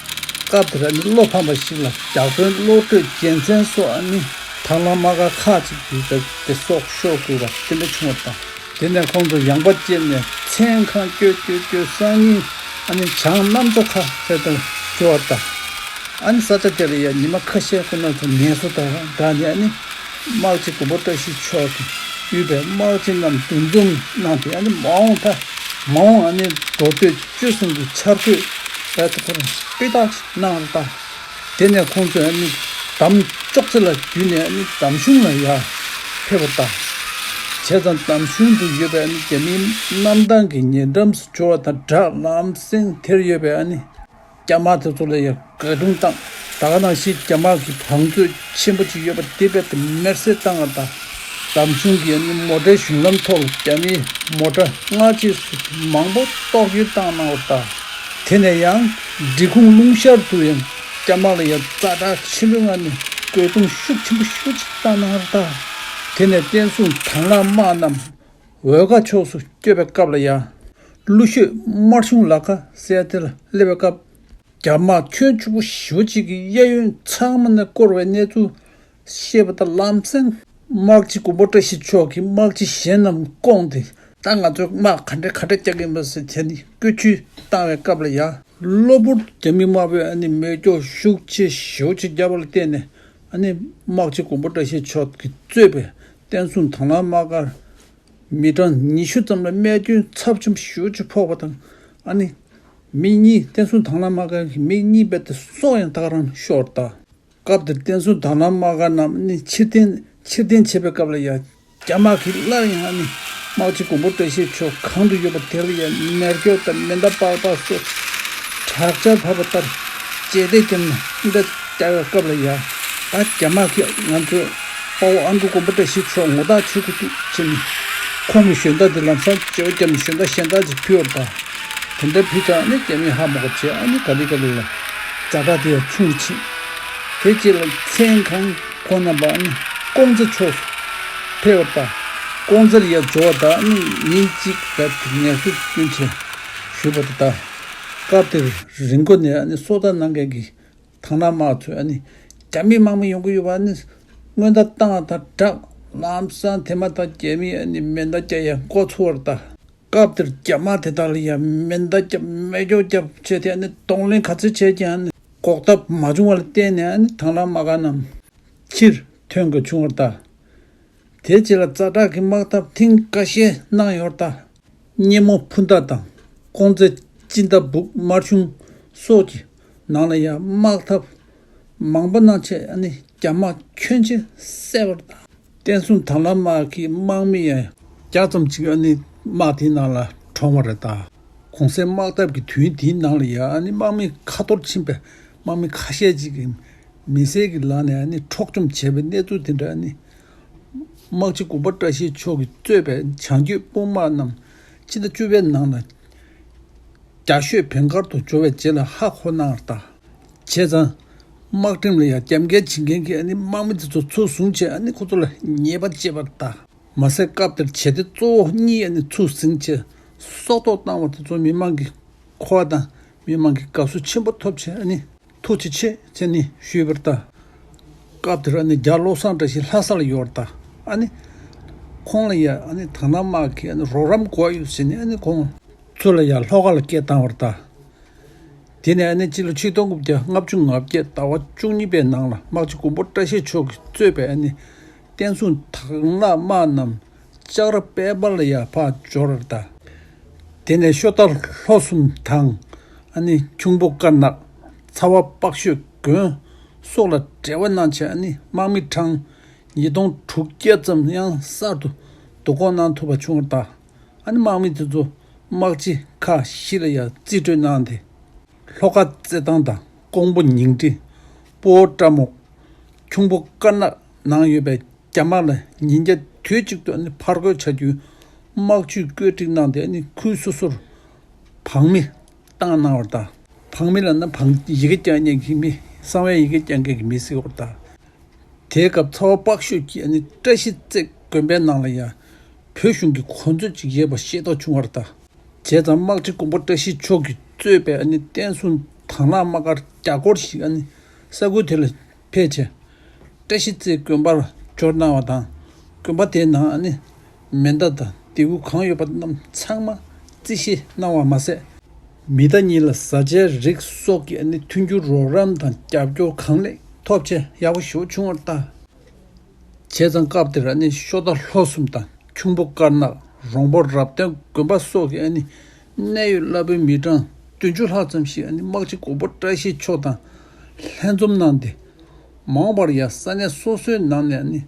སྐབས་དེར་ཨ་ནི་བློ་ཕམ་པ་ཞིག་ལ་རྒྱ་དཔོན་བློ་གྲོས་རྒྱལ་མཚན་སོགས་ཨ་ནི་དང་བླངས་དམག་སྒར་ཁག་ཅིག་ཏུ་དེ་སྲོག་ཤོར་དགོས་པ་དེ་འདྲ་བྱུང་བ་དང་། དེ་ནས་ཁོང་ཚོ་ཡངས་པ་བཅད་ནས་མཚན་གང་སྐྱོད་སྐྱོད་སྐྱོད་སང་ཉིན་ཨ་ནི་བྱང་གནམ་མཚོ་ཁ་ཟེར་དུ་འབྱོར་བ་དང་། ཨ་ནི་ས་ཆ་དེ་ལ་ཡང་ཉི་མ་ཁ་ཤས་ཁོ་ན་ཚོ་ངལ་གསོ་དང་འདྲ་ནས། ཨ་ནི་དམག་སྤྱི་མགོན་པོ་བཀྲ་ཤིས་མཆོག་གིས་ཡོད་པའི་དམག་སྤྱི་རྣམས་འདུ་འཛོམས་གནང་སྟེ། ཨ་ནི་མ་འོངས་ད་མ་འོངས་ཨ་ནི་མདོ་སྟོད་ཆོལ་གསུམ་གྱི་འཆར་འགོད་རྦད་དེ་ཁོ་རང་སྤུས་དག་ཅིག་གནང་བ་དང་། དེ་ནས་ཁོང་ཚོས་ཨ་ནི་འདམ་ཅོག་ཙེ་ལ་བརྒྱུད་ནས་ཨ་ནི་འདམ་གཞུང་ལ་ཡར་ཕེབས་པ་དང་། བྱས་ཙང་འདམ་གཞུང་དུ་ཡོད་པའི་ཨ་ནི་རྒྱ་མིའི་གནམ་ཐང་གི་ཉེ་འགྲམ་སུ་འབྱོར་བ་དང་སྦྲགས། ལམ་སེང་དེར་ཡོད་པའི་ཨ་ནི་རྒྱ་དམག་དེ་ཚོ་ལ་ཡང་རྒོལ་རྡུང་བཏང་། ད་ག་ནང་བཞིན་རྒྱ་དམག་གི་བང་མཛོད་ཆེན་པོ་ཅིག་ཡོད་པ་དེ་རྦད་དེ་མེར་སྲེག་བཏང་བ་དང་། འདམ་གཞུང་གི་ཨ་ནི་མོ་ཊའི་གཞུང་ལམ་ཐོག་ལ་རྒྱ་མིའི་མོ་ཊ་སྔ་རྗེས་སུ་མང་པོ་གཏོར་སྐྱོན་བཏང་གནང་བ་དང་། དེ་ནས་ཡང་འབྲི་གུང་ལུང་ཤར་དུ་ཡང་རྒྱ་དམག་ལ་ཡང་ཛ་དྲག་ཆེན་པོའི་ངང་ནས་རྒོལ་རྡུང་ཤུགས་ཆེན་པོ་ཞེ་པོ་ཅིག་བཏང་གནང་བ་དང་། དེ་ནས་བསྟན་སྲུང་དང་བླངས་དམག་རྣམས་འོལ་ཁ་ཕྱོགས་སུ་བསྐྱོད་པའི་སྐབས་ལ་ཡང་། ཀླུ་ཤོད་དམར་གཞུང་ལ་ཁ་ཟེར་དེ་ལ་སླེབས་པའི་སྐབས། རྒྱ་དམག་ཁྱོན་ཕྱུག་པོ་ཞེ་པོ་ཅིག་གིས་གཡས་གཡོན་ཚང་མ་ནས་བསྐོར་བའི་གནས་ཚུལ་ཤེས་པ་དང་། ལམ་སེང་དམག་སྤྱི་མགོན་པོ་བཀྲ་ཤིས་མཆོག་གིས་དམག་སྤྱི་གཞན་རྣམས་བསྐོངས་ཏེ། ད་ང་ཚོའི་དམག་ག་འདྲ་ག་འདྲ་རྒྱག་གི་ཡིན་པ་ཟེར་དེ་ནི་བཀོད་ཇུས་བཏང་བའི་སྐབས་ལ་ཡང་། གློ་བུར་རྒྱ་མི་དམར་པོས་ཨ་ནི་མེ་སྒྱོགས་ཤུགས་ཆེ་ཞེ་པོ་ཅིག་བརྒྱབ་པ་ལ་བརྟེན་ནས། ཨ་ནི་དམག་སྤྱི་མགོན་པོ་བཀྲ་ཤིས་མཆོག་གིས་གཙོས་པའི་བསྟན་སྲུང་དང་བླངས་དམག་སྒར་མི་གྲངས་ཉི་ཤུ་ཙམ་ལ་རྨས་སྐྱོན་ཚབས་ཆེན་པོ་ཞེ་པོ་ཅིག་ཕོག་པ་དང་། ཨ་ནི་མི་གཉིས། བསྟན་སྲུང་དང་བླངས་དམག་སྒར་གྱི་མི་གཉིས་རྦད་དེ་སྲོག་ཡང་ད་ག་རང་ཤོར་ད། སྐབས་དེར་བསྟན་སྲུང་དང་བླངས་དམག་སྒར་རྣམས་ནི་ཕྱིར་འཐེན་ཕྱིར་འཐེན་བྱེད་པའི་སྐབས་ལ་ཡང་། རྒྱ་དམག་གིས་སླར་ཡང་ཨ་ནི་དམག་སྤྱི་མགོན་པོ་བཀྲ་ཤིས་མཆོག་གང་དུ་ཡོད་པ་དེ་ལ་ཡང་མེ་སྒྱོགས་དང་མེ་མདའ་སྤར་སྤར་སོགས་དྲག་ཆར་བབས་པ་ལྟར་རྗེས་འདེད་བརྒྱབ་ནས་འདི་ལྟར་རྒྱག་པའི་སྐབས་ལ་ཡང་། ད་རྒྱ་དམག་གིས་ང་ཚོའི་དཔའ་བོ་ཨ་འབྲུག་མགོན་པོ་བཀྲ་ཤིས་མཆོག་ངོ་རྟགས་ཆོད་ཀྱི་འདུག་ཅེས་ནས། ཁོང་གི་ཞོན་རྟ་དེ་ལམ་སང་བརྗེ་པོ་བརྒྱབ་ནས་ཞོན་རྟ་གཞན་དག་ཅིག་ཕུལ་བ་དང་། དེ་འདྲ་ཕུལ་ཙང་ནི་རྒྱ་མིས་ཧ་མ་གོ་བྱས། ཨ་ནི་ག་ལེ་ག་ལེ་ལ་ཛ་དྲག་དེ་ཡང་ཆུང་རུ་ཕྱིན། དེ་རྗེས་ལ་མཚན་གང་ཁོང་རྣམ་པ་ཨ་ནི་ཀོང་ཙེ་ཕྱོགས་སུ་ཕེབས་པ་དང་། ཀོང་ཙེ་ལ་ཡར་འབྱོར་བ་དང་ཨ་ནི་ཉིན་གཅིག་རྦད་དེ་ངལ་གསོ་བསྐྱོན་བྱས་བཞུགས་པ་དང་། སྐབས་དེར་རི་མགོ་ནས་ཨ་ནི་སོ་ལྟ་གནང་མཁན་གྱི་དང་བླངས་དམག་ཚོས་ཨ་ནི་རྒྱ་མི་དམག་མི་ཡོང་གི་ཡོད་པ་ཨ་ནི་སྔོན་བརྡ་བཏང་བ་དང་སྦྲགས། ལམ་སང་དེ་མ་ཐག་རྒྱ་མིས་ཨ་ནི་མེ་མདའ་རྒྱག་ཡ་འགོ་ཚུགས་པ་རེད་ད། སྐབས་དེར་རྒྱ་དམག་དེ་དག་ལ་ཡང་མེ་མདའ་བརྒྱབ། མེ་སྒྱོགས་བརྒྱབ་བྱས་ཏེ་ཨ་ནི་གདོང་ལེན་ག་ཚོད་བྱས་ཀྱང་ཨ་ནི་འགོག་ཐབས་མ་བྱུང་བ་ལ་བརྟེན་ནས། ཨ་ནི་དང་བླངས་དམག་སྒར་རྣམས་ཕྱིར་ཐོན་དགོས་བྱུང་བ་རེད་ད། དེ་རྗེས་ལ་ཛ་དྲག་གི་དམག་འཐབ་ཐེངས་འགའ་ཤས་གནང་ཡོད་རེད་ད། སྙེ་མོ་ཕུ་མདའ་དང་ཀོང་ཙེ་སྤྱི་ཟླ་སྦུག་དམར་གཞུང་སོགས་ཀྱི་ནང་ལ་ཡང་དམག་འཐབ་མང་པོ་གནང་བྱས། ཨ་ནི་རྒྱ་དམག་ཁྱོན་ཆེ་བསད་པ་དང་། བསྟན་སྲུང་དང་བླངས་དམག་གི་དམག་མི་ཡང་བརྒྱ་ཙམ་ཅིག་ཨ་ནི་དམག་དེའི་ནང་ལ་གྲོངས་པ་རེད་ད། གོང་གསལ་དམག་འཐབ་ཀྱི་དུས་དེའི་ནང་ལ་ཡང་ཨ་ནི་དམག་མི་ཁ་འཐོར་ཕྱིན་པའི་དམག་མི་ཁ་ཤས་ཅིག་གིས་མི་སེར་གྱི་ལག་ནས་ཨ་ནི་འཕྲོག་བཅོམ་བྱས་པའི་གནས་ཚུལ་དེ་འདྲ། ཨ་ནི་དམག་སྤྱི་མགོན་པོ་བཀྲ་ཤིས་མཆོག་གིས་གཙོས་པའི་བྱང་རྒྱུད་དཔུང་དམག་རྣམས་སྤྱི་ཟླ་བཅུ་པའི་ནང་ལ་རྒྱ་ཤོད་བན་དཀར་དུ་འབྱོར་བའི་རྗེས་ལ་ཧ་གོ་གནང་བ་རེད་ད། བྱས་ཙང་ དམག་ཁྲིམས་ལ་ཡང་རྒྱབ་འགལ་བྱེད་མཁན་གྱི་ཨ་ནི་དམག་མི་དེ་ཚོ་ཚུར་བཟུང་བྱས་ཨ་ནི་ཁོ་ཚོ་ལ་ཉེས་པ་བཅད་པར་གདའ། མ་ཟད་སྐབས་དེར་བྱེད་གཏེ་གཙོ་བོ་གཉིས་ཨ་ནི་ཚུར་ཟིན་བྱས་སྲོག་ཐོག་བཏང་བ་དེ་ཚོ་མི་མང་གི་མཁོ་བ་དང་མི་མང་གི་དགའ་བསུ་ཆེན་པོ་ཐོབ་བྱས་ཨ་ནི་ཐུགས་རྗེ་ཆེ་ཟེར་ནས་ཞུས་པར་གདའ། སྐབས་དེར་ཨ་ནི་རྒྱ་བློ་བཟང་བཀྲ་ཤིས་ལྷ་ས་ལ་ཡོད་པར་གདའ། ཨ་ནི་ཁོང་ལ་ཡ་ཨ་ནི་དང་བླངས་དམག་གི་ཨ་ནི་རོགས་རམ་དགོས་ཡོད་ཟེར་ནས་ཨ་ནི་ཁོང་ཚུར་ལ་ཡ་ལྷོ་ཁ་ལ་སྐད་བཏང་བར་གདའ། དེ་ནས་ཨ་ནི་སྤྱི་ལོ་ཆིག་སྟོང་དགུ་བརྒྱ་ལྔ་བཅུ་ང་བརྒྱད་ཟླ་བ་བཅུ་གཉིས་པའི་ནང་ལ་དམག་སྤྱི་མགོན་པོ་བཀྲ་ཤིས་མཆོག་གིས་གཙོས་པའི་ཨ་ནི་བསྟན་སྲུང་དང་བླངས་དམག་རྣམས་ལྕགས་ར་དཔལ་འབར་ལ་ཡར་ཕར་འབྱོར་བར་གདའ། དེ་ནས་ཤོ་རྟ་ལྷོ་གསུམ་དང་ཨ་ནི་ཁྱུང་པོ་དཀར་ནག་ཚ་བ་དཔག་ཤོད་དགོན་སོགས་ལ་འབྲེལ་བ་གནང་བྱས་ཨ་ནི་དམག་མི་གྲངས་ཉིས་སྟོང་དྲུག་བརྒྱ་ཙམ་ཡང་གསར་དུ་བསྡུ་སྐོང་གནང་ཐུབ་པ་བྱུང་བར་གདའ། ཨ་ནི་དམག་མི་དེ་ཚོ་དམག་སྤྱི་ཁག་བཞི་ལ་ཡང་རྩིས་སྤྲོད་གནང་སྟེ། ལྷོ་ཁ་རྩེད་ཐང་དང་ཀོང་པོ་ཉིང་ཁྲི། སྤོ་བོ་བཀྲ་མོག་ཁྱུང་པོ་དཀར་ནག་ནང་ཡོད་པའི་རྒྱ་དམག་ལ་ཉིན་བརྒྱ་དུས་གཅིག་ཏུ་ཨ་ནི་ཕར་རྒོལ་བྱ་རྒྱུའི་དམག་ཇུས་བཀོད་སྒྲིག་གནང་སྟེ་ཨ་ནི་ཁུལ་སོ་སོར་བང་མི་བཏང་གནང་བར་གདའ། བང་མི་ལབ་ན་བང་ཡི་གེ་རྒྱག་མཁན་གྱི་མི་གསང་བའི་ཡི་གེ་རྒྱག་མཁན་གྱི་མི་ཟེར་བར་གདའ། དེའི་སྐབས་ཚ་བ་དཔག་ཤོད་ཀྱིས་ཨ་ནི་བཀྲ་ཤིས་རྩེ་དགོན་པའི་ནང་ལ་ཡང་བོད་གཞུང་གི་གོ་མཛོད་ཅིག་ཡོད་པ་ཤེས་རྟོགས་བྱུང་བར་གདའ། བྱས་ཙང་དམག་སྤྱི་མགོན་པོ་བཀྲ་ཤིས་མཆོག་གིས་གཙོས་པའི་ཨ་ནི་བསྟན་སྲུང་དང་བླངས་དམག་སྒར་བརྒྱ་སྐོར་ཞིག་ཨ་ནི་ས་ཁུལ་དེ་ལ་ཕེབས་བྱས། བཀྲ་ཤིས་རྩེའི་དགོན་པར་འབྱོར་གནང་བ་དང་། དགོན་པ་དེའི་ནང་ཨ་ནི་མེ་མདའ་དང་མདེའུ་གང་ཡོད་པ་རྣམས་ཚང་མ་རྩིས་བཞེས་གནང་བ་མ་ཟད། མི་རྟ་གཉིས་ལ་བཟའ་བཅའི་རིགས་སོགས་ཀྱི་ཨ་ནི་མཐུན་འགྱུར་རོགས་རམ་དང་རྒྱབ་སྐྱོར་གང་ལེགས་ཐོབ་བྱས་ཡག་པོ་ཞེ་པོ་བྱུང་བར་གདའ། བྱས་ཙང་སྐབས་དེར་ཨ་ནི་ཤོ་རྟ་ལྷོ་གསུམ་དང་ཁྱུང་པོ་དཀར་ནག་རོང་པོ་རབ་བརྟན་དགོན་པ་སོགས་ཀྱི་ཨ་ནི་གནད་ཡོད་བླ་སྤུན་མི་གྲངས་བདུན་ཅུ་ལྷག་ཙམ་ཞིག་ཨ་ནི་དམག་སྤྱི་མགོན་པོ་བཀྲ་ཤིས་མཆོག་དང་ལྷན་འཛོམས་གནང་སྟེ། མ་འོངས་པར་ཡང་ས་གནས་སོ་སོའི་ནང་ནས་ཨ་ནི་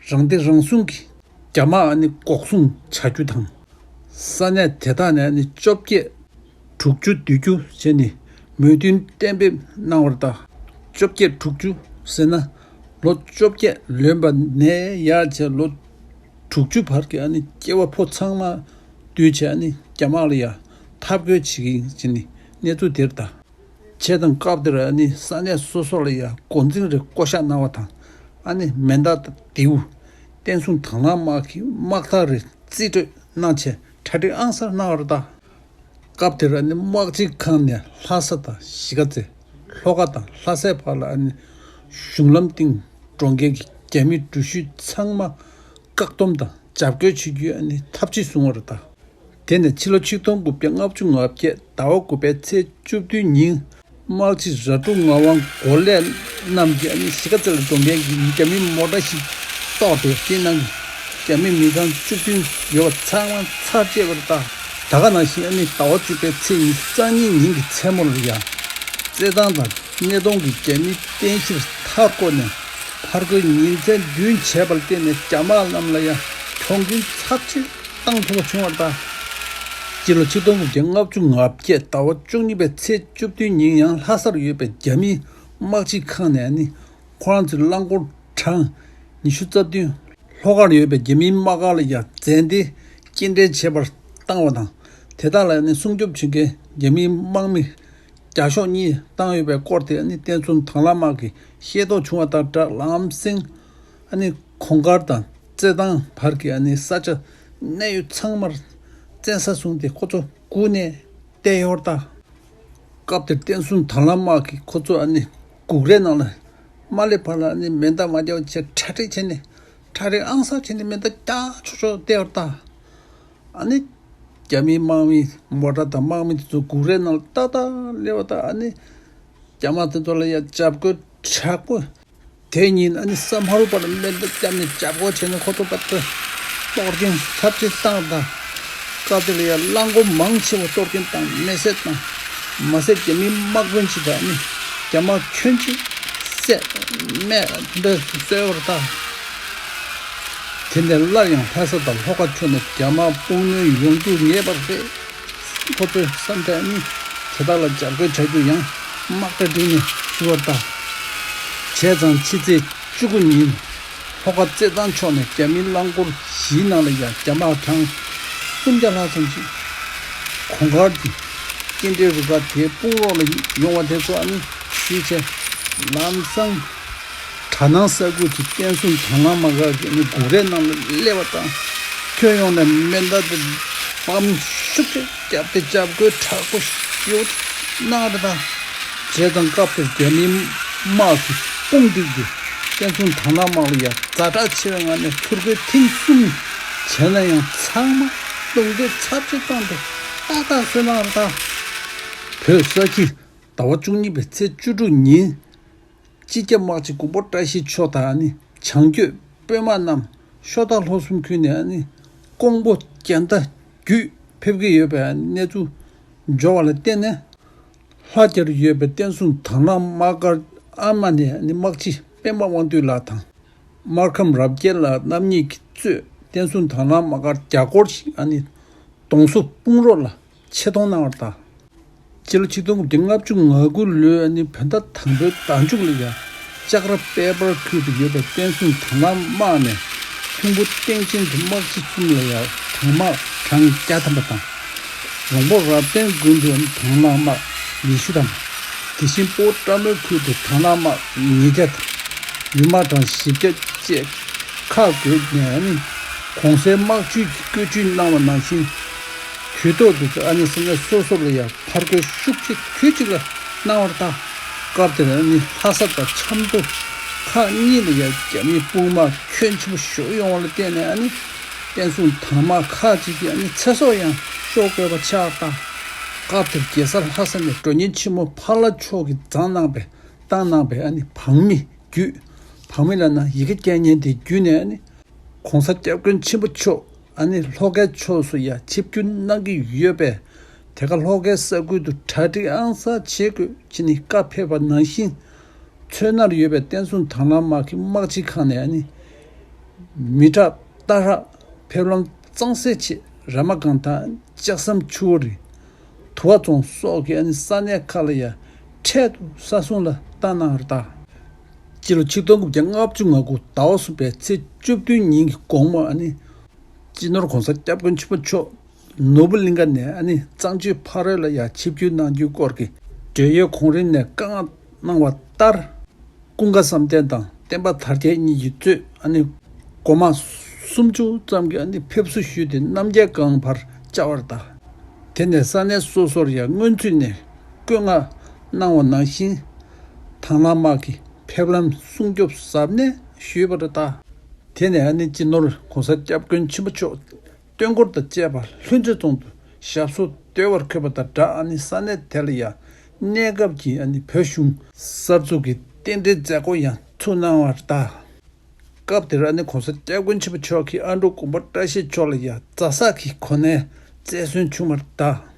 རང་བདེ་རང་སྲུང་གི་རྒྱ་དམག་ཨ་ནི་འགོག་སྲུང་བྱ་རྒྱུ་དང་། ས་གནས་དེ་དག་ནས་ཨ་ནི་བཅོ་བརྒྱད་དྲུག་ཅུ་བསྡུ་རྒྱུ་བྱས་ནས་མོས་མཐུན་གཏན་འབེབས་གནང་བར་གདའ། བཅོ་བརྒྱད་དྲུག་ཅུ་ཟེར་ན། ལོ་བཅོ་བརྒྱད་ལོན་པ་ནས་ཡར་བྱས་ལོ་དྲུག་ཅུ་བར་གྱི་ཨ་ནི་སྐྱེ་བ་ཕོ་ཚང་མ་བསྡུས་བྱས་ཨ་ནི་རྒྱ་དམག་ལ་ཡང་འཐབ་རྒོལ་བྱེད་ཀྱི་ཡིན་ཟེར་ནས་གནས་ཚུལ་དེ་རེད་གདའ། བྱས་ཙང་སྐབས་དེར་ཨ་ནི་ས་གནས་སོ་སོ་ལ་ཡང་འགོ་འཛིན་རེ་བསྐོ་གཞག་གནང་བ་དང་། ཨ་ནི་མེ་མདའ་དང་མདེའུ། བསྟན་སྲུང་དང་བླངས་དམག་གི་དམག་ཐག་རེ་རྩིས་སྤྲོད་གནང་བྱས་གྲ་སྒྲིག་ཨང་གསར་གནང་བར་གདའ། སྐབས་དེར་ཨ་ནི་དམག་སྤྱི་ཁང་ནས་ལྷ་ས་དང་གཞིས་ཀ་རྩེ། ལྷོ་ཁ་དང་ལྷ་སའི་བར་ལ་ཨ་ནི་གཞུང་ལམ་སྟེང་འགྲོ་མཁན་གྱི་རྒྱ་མི་འགྲུལ་བཞུད་ཚང་མ་བཀག་སྡོམ་དང་འཇབ་རྒོལ་བྱེད་རྒྱུའི་ཨ་ནི་ཐབས་ཇུས་བཟུང་བར་གདའ། དེ་ནས་ཕྱི་ལོ་ཆིག་སྟོང་དགུ་བརྒྱ་ལྔ་བཅུ་ང་བརྒྱད་ཟླ་བ་དགུ་པའི་ཚེས་བཅུ་བདུན་ཉིན། དམག་སྤྱི་ར་ཀྲུ་ངག་དབང་མགོ་ལེགས་རྣམས་ཀྱིས་ཨ་ནི་གཞིས་ཀ་རྩེ་ལ་འགྲོ་མཁན་གྱི་རྒྱ་མིའི་མོ་ཊ་ཞིག་གཏོར་ཏེ་དེའི་ནང་གི་རྒྱ་མི་མི་གྲངས་བཅུ་བདུན་ཡོད་པ་ཚང་མ་ཚར་བཅད་པར་གདའ། ད་ག་ནང་བཞིན་ཨ་ནི་ཟླ་བ་བཅུ་པའི་ཚེས་ཉི་ཤུ་རྩ་གཉིས་ཉིན་གྱི་མཚན་མོར་ཡང་རྩེད་ཐང་དང་སྣེ་གདོང་གི་རྒྱ་མིའི་རྟེན་གཞིར་མཐའ་བསྐོར་ནས་ཕར་རྒོལ་ཉིན་མཚན་བདུན་བྱས་པར་བརྟེན་ནས་རྒྱ་དམག་རྣམས་ལ་ཡང་གྱོང་གུན་ཚབས་ཆེ་བཏང་ཐུབ་པ་བྱུང་བར་གདའ། སྤྱི་ལོ་ཆིག་སྟོང་དགུ་བརྒྱ་ལྔ་བཅུ་ང་བརྒྱད་ཟླ་བ་བཅུ་གཉིས་པའི་ཚེས་བཅུ་བདུན་ཉིན་ཡང་ལྷ་སར་ཡོད་པའི་རྒྱ་མིའི་དམག་སྤྱི་ཁང་ནས་ནི་ཁོ་རང་ཚོའི་རླངས་འཁོར་གྲངས་ཉི་ཤུ་རྩ་བདུན། ལྷོ་ཁར་ཡོད་པའི་རྒྱ་མིའི་དམག་སྒར་ལ་ཡང་འཛེམ་སྟེ་སྐྱེལ་འདྲེན་བྱེད་པར་བཏང་བ་དང་། དེ་དག་ལ་ནི་སྲུང་སྐྱོབ་བྱེད་མཁན་རྒྱ་མིའི་དམག་མི་བརྒྱ་ཤོག་གཉིས་བཏང་ཡོད་པའི་སྐོར་དེ་ནི་བསྟན་སྲུང་དང་བླངས་དམག་གིས་ཤེས་རྟོགས་བྱུང་བ་དང་སྦྲགས་ལམ་སེང་། ཨ་ནི་གོང་དཀར་དང་རྩེད་ཐང་བར་གྱི་ཨ་ནི་ས་ཆ་གནས་ཡུལ་ཚང་མར་བཙན་ས་བཟུང་སྟེ་ཁོ་ཚོ་སྒུག་ནས་བསྡད་ཡོད་པར་གདའ། སྐབས་དེར་བསྟན་སྲུང་དང་བླངས་དམག་གིས་ཁོ་ཚོ་ཨ་ནི་སྒུག་རའི་ནང་ལ་མ་སླེབས་བར་ལ་ཨ་ནི་མེ་མདའ་མ་རྒྱག་བྱས་གྲ་སྒྲིག་བྱས་ནས་གྲ་སྒྲིག་ཨང་གསར་བྱས་ནས་མེ་མདའ་རྒྱག་ཆོག་ཆོག་བསྡད་པར་གདའ། ཨ་ནི་རྒྱ་མིའི་དམག་མི་མོ་ཊ་དང་དམག་མི་དེ་ཚོ་སྒུག་རའི་ནང་ལ་ཏག་ཏག་སླེབས་པ་དང་། ཨ་ནི་རྒྱ་དམག་དེ་ཚོ་ལ་ཡང་འཇབ་རྒོལ་དྲག་པོ། དེ་ཉིན་ཨ་ནི་ས་དམར་པོ་ལ་མེ་མདའ་བརྒྱབ་ནས་འཇབ་རྒོལ་བྱས་ནས་ཁོ་ཚོ་ཕར་ཚུར་གཏོར་སྐྱོན་ཚབས་ཆེ་བཏང་དང་། སྐབས་དེ་ལ་ཡང་རླངས་འཁོར་མང་ཆེ་བ་གཏོར་སྐྱོན་དང་མེ་བསྲེགས་བཏང་། མ་ཟད་རྒྱ་མིའི་དམག་དཔོན་ཞིག་དང་ཨ་ནི་རྒྱ་དམག་ཁྱོན་ཆེ་བསད་རྨས་འདྲ་གསོལ་བར་གདའ། དེ་ནས་སླར་ཡང་ལྷ་ས་དང་ལྷོ་ཁ་ཕྱོགས་ནས་རྒྱ་དམག་དཔུང་སྣོན་ཡོང་རྒྱུ་ངེས་པ་རེད། ཁོ་ཚོས་བསམ་པའི་ནི་དེ་དག་ལ་འཇབ་རྒོལ་བྱ་རྒྱུ་ཡང་དམག་གྲ་སྒྲིག་ནས་བཟོས་པར་གདའ། བྱས་ཙང་ཕྱི་ཚེས་བཅུ་དགུ་ཉིན་ལྷོ་ཁ་རྩེད་ཐང་ཕྱོགས་ནས་རྒྱ་མིའི་རླངས་འཁོར་བཞིའི་ནང་ལ་ཡང་རྒྱ་དམག་གྲངས་སུམ་བརྒྱ་ལྷག་ཙམ་ཞིག་གོང་དཀར་གྱི་སྐྱེལ་འདྲེན་རུ་ཁག་དེའི་དཔུང་རོགས་ལ་ཡོང་བ་དེ་ཚོ་ཨ་ནི་ཞུས་བྱས། ལམ་སང་གྲ་ནང་ས་ཁུལ་གྱི་བསྟན་སྲུང་དང་བླངས་དམག་སྒར་གྱི་ནི་སྒོ་རའི་ནང་ལ་སླེབས་པ་དང་། ཁྱོན་ཡོངས་ནས་མེ་མདའ་དེ་འབམ་ཤུགས་ཀྱིས་བརྒྱབ་སྟེ་འཇབ་རྒོལ་དྲག་པོ་ཞེ་པོ་གནང་བ་དང་། བྱས་ཙང་སྐབས་དེར་རྒྱ་མིའི་དམག་གིས་དཔུང་བསྡུས་ཏེ་བསྟན་སྲུང་དང་བླངས་དམག་ལ་ཡང་ཛ་དྲག་ཆེ་བའི་ངང་ནས་ཚུར་རྒོལ་ཐེངས་གསུམ་བྱས་ན་ཡང་ཚང་མ་རྡུང་རྡེག་ཚབས་ཆེ་བཏང་སྟེ་ཏག་ཏག་བཟོས་གནང་བ་དང་། བོད་ས་ཁུལ་ཟླ་བ་བཅུ་གཉིས་པའི་ཚེས་བཅུ་དྲུག་ཉིན། སྤྱི་ཁྱབ་དམག་སྤྱི་མགོན་པོ་བཀྲ་ཤིས་མཆོག་དང་ནི་བྱང་རྒྱུད་དཔོན་དམག་རྣམས་ཤོ་སྟག་ལྷོ་གསུམ་ཁུལ་ནས་ནི་ཀོང་པོ་རྒྱལ་མདའ་བརྒྱུད་ཕེབས་ཀྱི་ཡོད་པའི་གནས་ཚུལ་འབྱོར་བ་ལ་བརྟེན་ནས། ལྷ་རྒྱར་ཡོད་པའི་བསྟན་སྲུང་དང་བླངས་དམག་སྒར་ཨ་མ་ནས་ནི་དམག་སྤྱི་སྤེན་པ་དབང་འདུས་ལགས་དང་། སྨར་ཁམས་རབ་རྒྱས་ལགས་རྣམ་གཉིས་ཀྱིས་གཙོས་བསྟན་སྲུང་དང་བླངས་དམག་སྒར་བརྒྱ་སྐོར་ཞིག་ཨ་ནི་གདོང་བསུ་དཔུང་རོགས་ལ་ཆེད་གཏོང་གནང་བར་གདའ། སྤྱི་ལོ་ཆིག་སྟོང་དགུ་བརྒྱ་ལྔ་བཅུ་ང་དགུ་ལོའི་ཨ་ནི་བོད་ཟླ་དང་པོའི་ཟླ་མཇུག་ལ་ཡང་ལྕགས་ར་དཔལ་འབར་ཁུལ་དུ་ཡོད་པའི་བསྟན་སྲུང་དང་བླངས་དམག་ནས་ལྷུན་པོ་སྟེང་ཆེན་གྱི་དམག་སྤྱི་གསུམ་ལ་ཡང་དྭངས་དམག་གྲངས་བརྒྱ་ཐམ་པ་དང་། རོང་པོ་རབ་བརྟན་དགོན་དུ་དྭངས་དམག་ཉི་ཤུ་ཐམ། དེ་བཞིན་སྤོ་བོ་བཀྲ་མོལ་ཁུལ་དུ་དྭངས་དམག་ཉིས་བརྒྱ་དང་། ཡུལ་དམག་གྲངས་བཞི་བརྒྱ་བཅས་ཁག་བགོས་ནས་ནི་གོང་གསལ་དམག་ཇུས་ཀྱི་བཀོད་ཇུས་གནང་བ་ནང་བཞིན། དུས་ཐོག་ཏུ་ཨ་ནི་ས་གནས་སོ་སོ་ལ་ཡང་ཕར་རྒོལ་ཤུགས་ཆེ་དུས་གཅིག་ལ་གནང་བར་གདའ། སྐབས་དེར་ཨ་ནི་ལྷ་ས་དང་ཆབ་མདོ་ཁག་གཉིས་ལ་ཡང་རྒྱ་མིའི་དཔུང་དམག་ཁྱོན་ཆེན་པོ་ཞུགས་ཡོང་བ་ལ་བརྟེན་ནས་ཨ་ནི་བསྟན་སྲུང་དང་དམག་ཁག་ཅིག་གི་ཨ་ནི་ཚེ་སྲོག་ཡང་ཤོར་དགོས་པ་ཆགས་གདའ། སྐབས་དེར་རྒྱལ་ས་ལྷ་ས་ནས་མགྲོན་གཉེར་ཆེན་མོ་ཕ་ལྷ་མཆོག་གིས་བཏང་གནང་པའི་བཏང་གནང་པའི་ཨ་ནི་བང་མི་བརྒྱུད། བང་མི་ལབ་ན་ཡི་གེ་བསྐྱལ་མཁན་དེ་བརྒྱུད་ནས་ཨ་ནི་གོང་ས་སྐྱབས་མགོན་ཆེན་པོ་མཆོག་ཨ་ནི་ལྷོ་ཁའི་ཕྱོགས་སུ་ཡང་ཆིབས་བསྒྱུར་གནང་གི་ཡོད་པས། དེ་ག་ལྷོ་ཁའི་ས་ཁུལ་དུ་གྲ་སྒྲིག་ཨང་གསར་བྱེད་དགོས་ཅེས་ནི་བཀའ་ཕེབས་པ་ནང་བཞིན། མཚོ་སྣར་ཡོད་པའི་བསྟན་སྲུང་དང་བླངས་དམག་གི་དམག་སྤྱི་ཁང་ནས་ཨ་ནི་མི་དྲག་སྟག་ཧྲག་ཕེབས་ལམ་གཙང་སེལ་ཆེད་ར་མ་སྒང་དང་ལྕགས་ཟམ་ཆུ་བོ་རི། དུ་བ་རྫོང་སོགས་ཀྱི་ཨ་ནི་ས་གནས་ཁག་ལ་ཡང་འཕྲལ་དུ་ས་སྲུང་ལ་བཏང་གནང་བར་གདའ། སྤྱི་ལོ་ཆིག་སྟོང་དགུ་བརྒྱ་ལྔ་བཅུ་ང་དགུ་ཟླ་བ་གསུམ་པའི་ཚེས་བཅུ་བདུན་ཉིན་གྱི་དགོང་མོ་ཨ་ནི་སྤྱི་ནོར་གོང་ས་སྐྱབས་མགོན་ཆེན་པོ་མཆོག་ནོར་བུ་གླིང་ག་ནས་ཨ་ནི་གཙང་ཆུའི་ཕ་རོལ་ལ་ཡང་ཆིབས་བསྒྱུར་གནང་རྒྱུའི་སྐོར་གྱི་བགྲེས་ཡོལ་གོང་རིམ་ནས་བཀའ་མངགས་གནང་བ་ལྟར། ཀུན་དགའ་བསམ་གཏན་དང་བསྟན་པ་དར་རྒྱས་གཉིས་ཀྱིས་གཙོས་ཨ་ནི་འགོ་དམངས་སུམ་ཅུ་ཙམ་གྱིས་ཨ་ནི་ཕེབས་བསུ་ཞུས་ཏེ་རྣམ་རྒྱལ་སྒང་བར་བཅར་བར་གདའ། དེ་ནས་ས་གནས་སོ་སོར་ཡང་སྔོན་ཚུད་ནས་བཀོད་མངགས་གནང་བ་ནང་བཞིན། དང་བླངས་དམག་གིས་ཕེབས་ལམ་སྲུང་སྐྱོབ་གཟབ་ནན་ཞུས་པར་གདའ། དེ་ནས་ཨ་ནི་སྤྱི་ནོར་གོང་ས་སྐྱབས་མགོན་ཆེན་པོ་མཆོག་སྟོན་འཁོར་དང་བཅས་པ་ལྷུན་རྩེ་རྫོང་དུ་ཞབས་སོར་བསྡད་པར་འཁོད་པ་དང་སྦྲགས། ཨ་ནི་ས་གནས་དེ་ལ་ཡང་གནས་སྐབས་ཀྱི་ཨ་ནི་བོད་གཞུང་གསར་འཛུགས་ཀྱི་རྟེན་འབྲེལ་མཛད་སྒོ་ཡང་ཚུགས་གནང་བར་གདའ། སྐབས་དེར་ཨ་ནི་གོང་ས་སྐྱབས་མགོན་ཆེན་པོ་མཆོག་གིས་ཨ་འབྲུག་མགོན་པོ་བཀྲ་ཤིས་མཆོག་ལ་ཡང་རྫ་ས་གི་གོ་གནས་སྩལ་སྲོལ་བྱུང་བར་གདའ།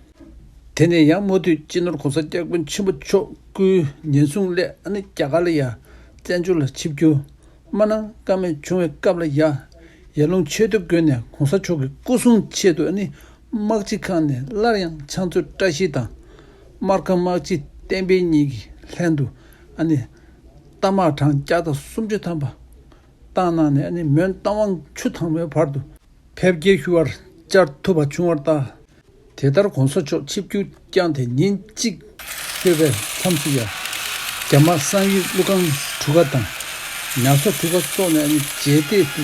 དེ་ནས་ཡང་མུ་མཐུད་སྤྱི་ནོར་གོང་ས་སྐྱབས་མགོན་ཆེན་པོ་མཆོག་སྐུའི་ཉེན་སྲུང་སླད་ཨ་ནི་རྒྱ་གར་ལ་ཡང་བཙན་བྱོལ་ལ་ཆིབས་བསྒྱུར་མ་གནང་ཀ་མེད་བྱུང་བའི་སྐབས་ལ་ཡང་ཡར་ཀླུང་ཆེ་བསྟོད་དགོན་ནས་གོང་ས་མཆོག་གི་སྐུ་གསུང་ཆེད་དུ་ཨ་ནི་དམག་སྤྱི་ཁང་ནས་སླར་ཡང་ཕྱག་མཛོད་བཀྲ་ཤིས་དང་། སྨར་ཁམས་དམག་སྤྱི་བསྟན་འཕེལ་གཉིས་ཀྱི་ལྷན་དུ་ཨ་ནི་རྟ་དམག་གྲངས་བརྒྱ་དང་སུམ་ཅུ་ཐམ་པ་བཏང་གནང་ནས་ཨ་ནི་མོན་རྟ་དབང་ཆུ་དྭངས་མའི་བར་དུ་ཕེབས་སྐྱེལ་ཞུ་བར་བཅར་ཐུབ་པ་བྱུང་བར་གདའ། དེ་ལྟར་གོང་ས་མཆོག་ཆིབས་བསྒྱུར་བསྐྱངས་ཏེ་ཉིན་གཅིག་ལྷོད་པའི་མཚམས་སུ་ཡང་རྒྱ་དམག་བསམ་ཡས་ཀླུ་ཁང་གྲུ་ཁ་དང་ཉ་གསོ་གྲུ་ཁ་སོགས་ནས་ཨ་ནི་རྗེས་འདེད་དུ་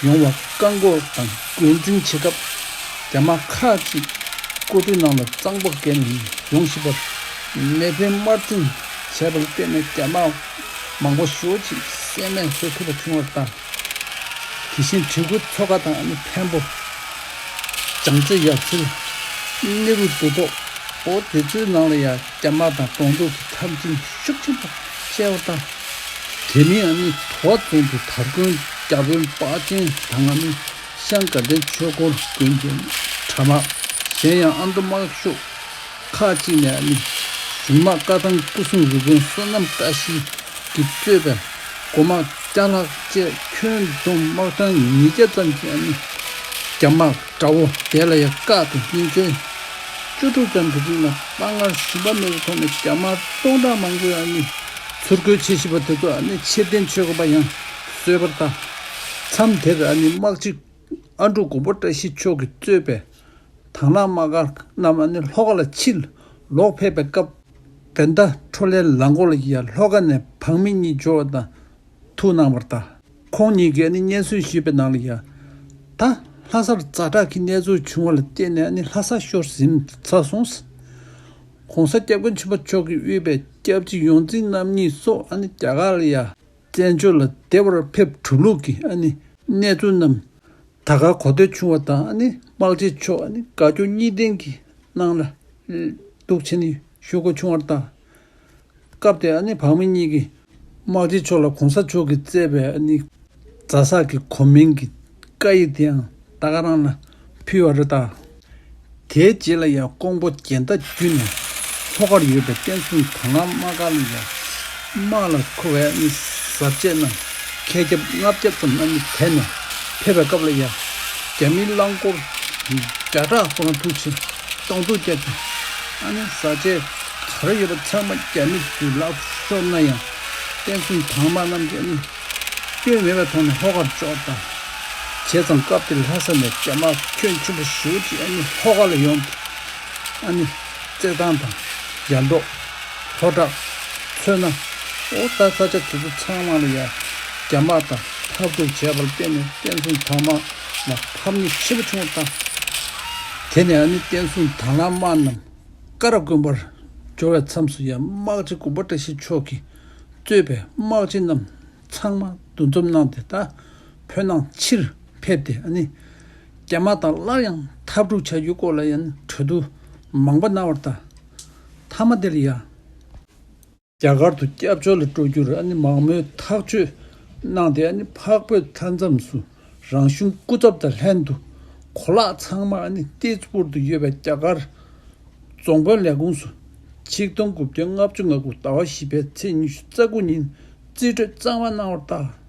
ཡོང་བར་བཀག་འགོག་དང་རྒོལ་འཛིང་བྱེད་སྐབས། རྒྱ་དམག་ཁག་ཅིག་ཀོ་ཀྲུའུ་ནང་ལ་གཙང་པོ་བརྒལ་ནས་ཡོང་བཞིན་པར་མེ་འཕེན་དམར་འཛིང་བྱས་པར་བརྟེན་ནས་རྒྱ་དམག་མང་པོ་ཞེ་པོ་ཅིག་བསད་རྨས་བཟོ་ཐུབ་པ་བྱུང་བར་གདའ། དེ་བཞིན་གྲི་གུ་མཚོ་ཁ་དང་ཨ་ནི་འཕན་པོ། བྱང་རྩེ་ཡབ་སིལ། གནས་རུ་རྡོ་ཐོག་འོ་དེ་ཚོའི་ནང་ལ་ཡང་རྒྱ་དམག་དང་གདོང་ཐུག་གི་འཐབ་འཛིང་ཤུགས་ཆེན་པོ་བྱས་པར་གདའ། དེ་མིན་ཨ་ནི་དུ་བ་རྫོང་དུ་དར་དགོན་བརྒྱ་དཔོན་དཔའ་ཆེན་དང་ཨ་ནི་ཤང་དགའ་ལྡན་ཆོས་འཁོར་དགོན་གྱི་དྲ་དམག་གཞན་ཡང་ཨ་མདོ་དམག་ཤོག་ཁག་ཅིག་ནས་ཨ་ནི་གཞུང་དམག་བཀའ་ཐང་སྐུ་སྲུང་རུ་དཔོན་བསོད་ནམས་བཀྲ་ཤིས་ཀྱིས་གཙོས་པའི་འགོ་དམག་བརྒྱ་ལྷག་བཅས་ཁྱོན་བསྡོམས་དམག་གྲངས་ཉིས་བརྒྱ་ཙམ་གྱིས་ཨ་ནི་རྒྱ་དམག་དགྲ་བོ་དེ་ལ་ཡང་བཀག་སྟེ་ཉིན་མཚན་བཅུ་དྲུག་ཙམ་གྱི་རིང་ལ་དཔའ་ངར་ཞུམ་པ་མེད་པའི་ཐོག་ནས་རྒྱ་དམག་སྟོང་ཕྲག་མང་པོས་ཨ་ནི་ཚུར་རྒོལ་བྱེད་བཞིན་པ་དེ་ཚོ་ཨ་ནི་ཕྱིར་འཐེན་བྱེད་དགོས་པ་ཡང་བཟོས་པར་གདའ། མཚམས་དེར་ཨ་ནི་དམག་སྤྱི་ཨ་འབྲུག་མགོན་པོ་བཀྲ་ཤིས་མཆོག་གིས་གཙོས་པའི་དང་བླངས་དམག་སྒར་རྣམས་ཨ་ནི་ལྷོ་ཁ་ལ་ཕྱིར་ལོག་ཕེབས་པའི་སྐབས། བན་ད་ཁྲོ་ལའི་ལམ་འགོ་ལ་ཡ་ལྷོ་ཁ་ནས་བག་མི་གཉིས་འབྱོར་བ་དང་ཐུག་གནང་བར་གདའ། ཁོང་གཉིས་ཀྱིས་ཨ་ནི་སྙན་སེང་ཞུས་པའི་ནང་ལ་ཡ། ད་ལྷ་སར་ཛ་དྲག་གི་གནས་ཚུལ་བྱུང་བ་ལ་བརྟེན་ནས་ཨ་ནི་ལྷ་ས་ཤོར་ཟིན་ཚར་སོང་། ༸གོང་ས་༸སྐྱབས་མགོན་ཆེན་པོ་མཆོག་གིས་དབུས་པའི་སྐྱབས་རྗེ་ཡོངས་འཛིན་རྣམ་གཉིས་སོགས་ཨ་ནི་རྒྱ་གར་ལ་ཡ་བཙན་བྱོལ་ལ་བདེ་བར་ཕེབས་གྲུབ་ལུགས་ཀྱི་ཨ་ནི་གནས་ཚུལ་རྣམས་ད་ག་གོ་ཐོས་བྱུང་བ་དང་ཨ་ནི་དམག་སྤྱི་མཆོག་ཨ་ནི་དགའ་སྐྱོ་གཉིས་ལྡན་གྱི་ནང་ལ་འདུག་བྱས་ནས་བཞུགས་དགོས་བྱུང་བར་གདའ། སྐབས་དེར་ཨ་ནི་བག་མི་གཉིས་ཀྱིས་དམག་སྤྱི་མཆོག་ལ་གོང་ས་མཆོག་གིས་བསྩལ་བའི་ཨ་ནི་ཛ་སག་གི་གོ་མིང་གི་བཀའ་ཡིག་དེའང་ད་ག་རང་ལ་ཕུལ་བ་རེད་གདའ། དེའི་རྗེས་ལ་ཡང་ཀོང་པོ་རྒྱལ་ཟླ་བརྒྱུད་ནས་ལྷོ་ཁར་ཡོད་པའི་བསྟན་སྲུང་དང་བླངས་དམག་སྒར་ལ་ཡང་དམག་ལ་མཁོ་བའི་ཨ་ནི་གཟབ་བྱེད་རྣམས་ཁལ་བརྒྱ་ལྔ་བརྒྱ་ཙམ་ཨ་ནི་དེད་ནས་ཕེབས་པའི་སྐབས་ལ་ཡང་རྒྱ་མིའི་རླངས་འཁོར་བརྒྱ་ཕྲག་ཁོ་རང་ཐུག་ཕྱིན་གཏོང་ཐུག་བརྒྱབ་ཀྱང་ཨ་ནི་གཟབ་བྱེད་ག་རེ་ཡོད་པ་ཚང་མ་རྒྱ་མི་ཚོའི་ལག་ཏུ་ཤོར་ན་ཡང་བསྟན་སྲུང་དང་བླངས་རྣམས་ཀྱིས་ཨ་ནི་སྐྱོན་མེད་པའི་ཐོག་ནས་ལྷོ་ཁར་འབྱོར་དང་། བྱས་ཙང་སྐབས་དེར་ལྷ་ས་ནས་རྒྱ་དམག་ཁྱོན་ཆེན་པོ་ཞེ་པོ་ཅིག་ཨ་ནི་ལྷོ་ཁ་ལ་ཡོང་སྟེ་ཨ་ནི་རྩེད་ཐང་དང་ཡར་འབྲོག་ལྷོ་བྲག་མཚོ་སྣ་འོ་ད་ས་ཆ་དེ་ཚོ་ཚང་མ་ལ་ཡ་རྒྱ་དམག་དང་འཐབ་འཁྲུག་བྱས་པར་བརྟེན་ནས་བསྟན་སྲུང་དར་དམག་ལ་ཕམ་ཉེས་ཆེན་པོ་བྱུང་བ་དང་། དེ་ནས་ཨ་ནི་བསྟན་སྲུང་དར་ལམ་དམག་རྣམས་ཀ་ར་དགོན་པར་འབྱོར་བའི་མཚམས་སུ་ཡང་དམག་སྤྱི་མགོན་པོ་བཀྲ་ཤིས་མཆོག་གིས་གཙོས་པའི་དམག་སྤྱི་རྣམས་ཚང་མ་འདུ་འཛོམས་གནང་སྟེ་ད་བོད་ནང་ཕྱིར་ཕེབས་ཏེ་ཨ་ནི་རྒྱ་དམག་དང་སླར་ཡང་འཐབ་འཁྲུག་བྱ་རྒྱུའི་སྐོར་ལ་ཡང་གྲོས་བསྡུར་མང་པོ་གནང་བར་གདའ། མཐའ་མ་དེ་ལ་ཡང་རྒྱ་གར་དུ་སྐྱབས་བཅོལ་ལ་འགྲོ་རྒྱུར་ཨ་ནི་མང་མོས་ཐག་གཅོད་གནང་སྟེ་ཨ་ནི་འཕགས་བོད་མཐའ་མཚམས་སུ་རང་གཞུང་སྐུ་ཚབ་དང་ལྷན་དུ་གོ་ལག་ཚང་མ་ཨ་ནི་ཏིས་པུར་དུ་ཡོད་པའི་རྒྱ་གར་རྫོང་དཔོན་ལས་ཁུངས་སུ་ཆིག་སྟོང་དགུ་བརྒྱ་ལྔ་བཅུ་ང་དགུ་ཟླ་བ་བཞི་པའི་ཚེས་ཉི་ཤུ་རྩ་དགུ་ཉིན་རྩིས་སྤྲོད་གཙང་མ་གནང་བར་གདའ།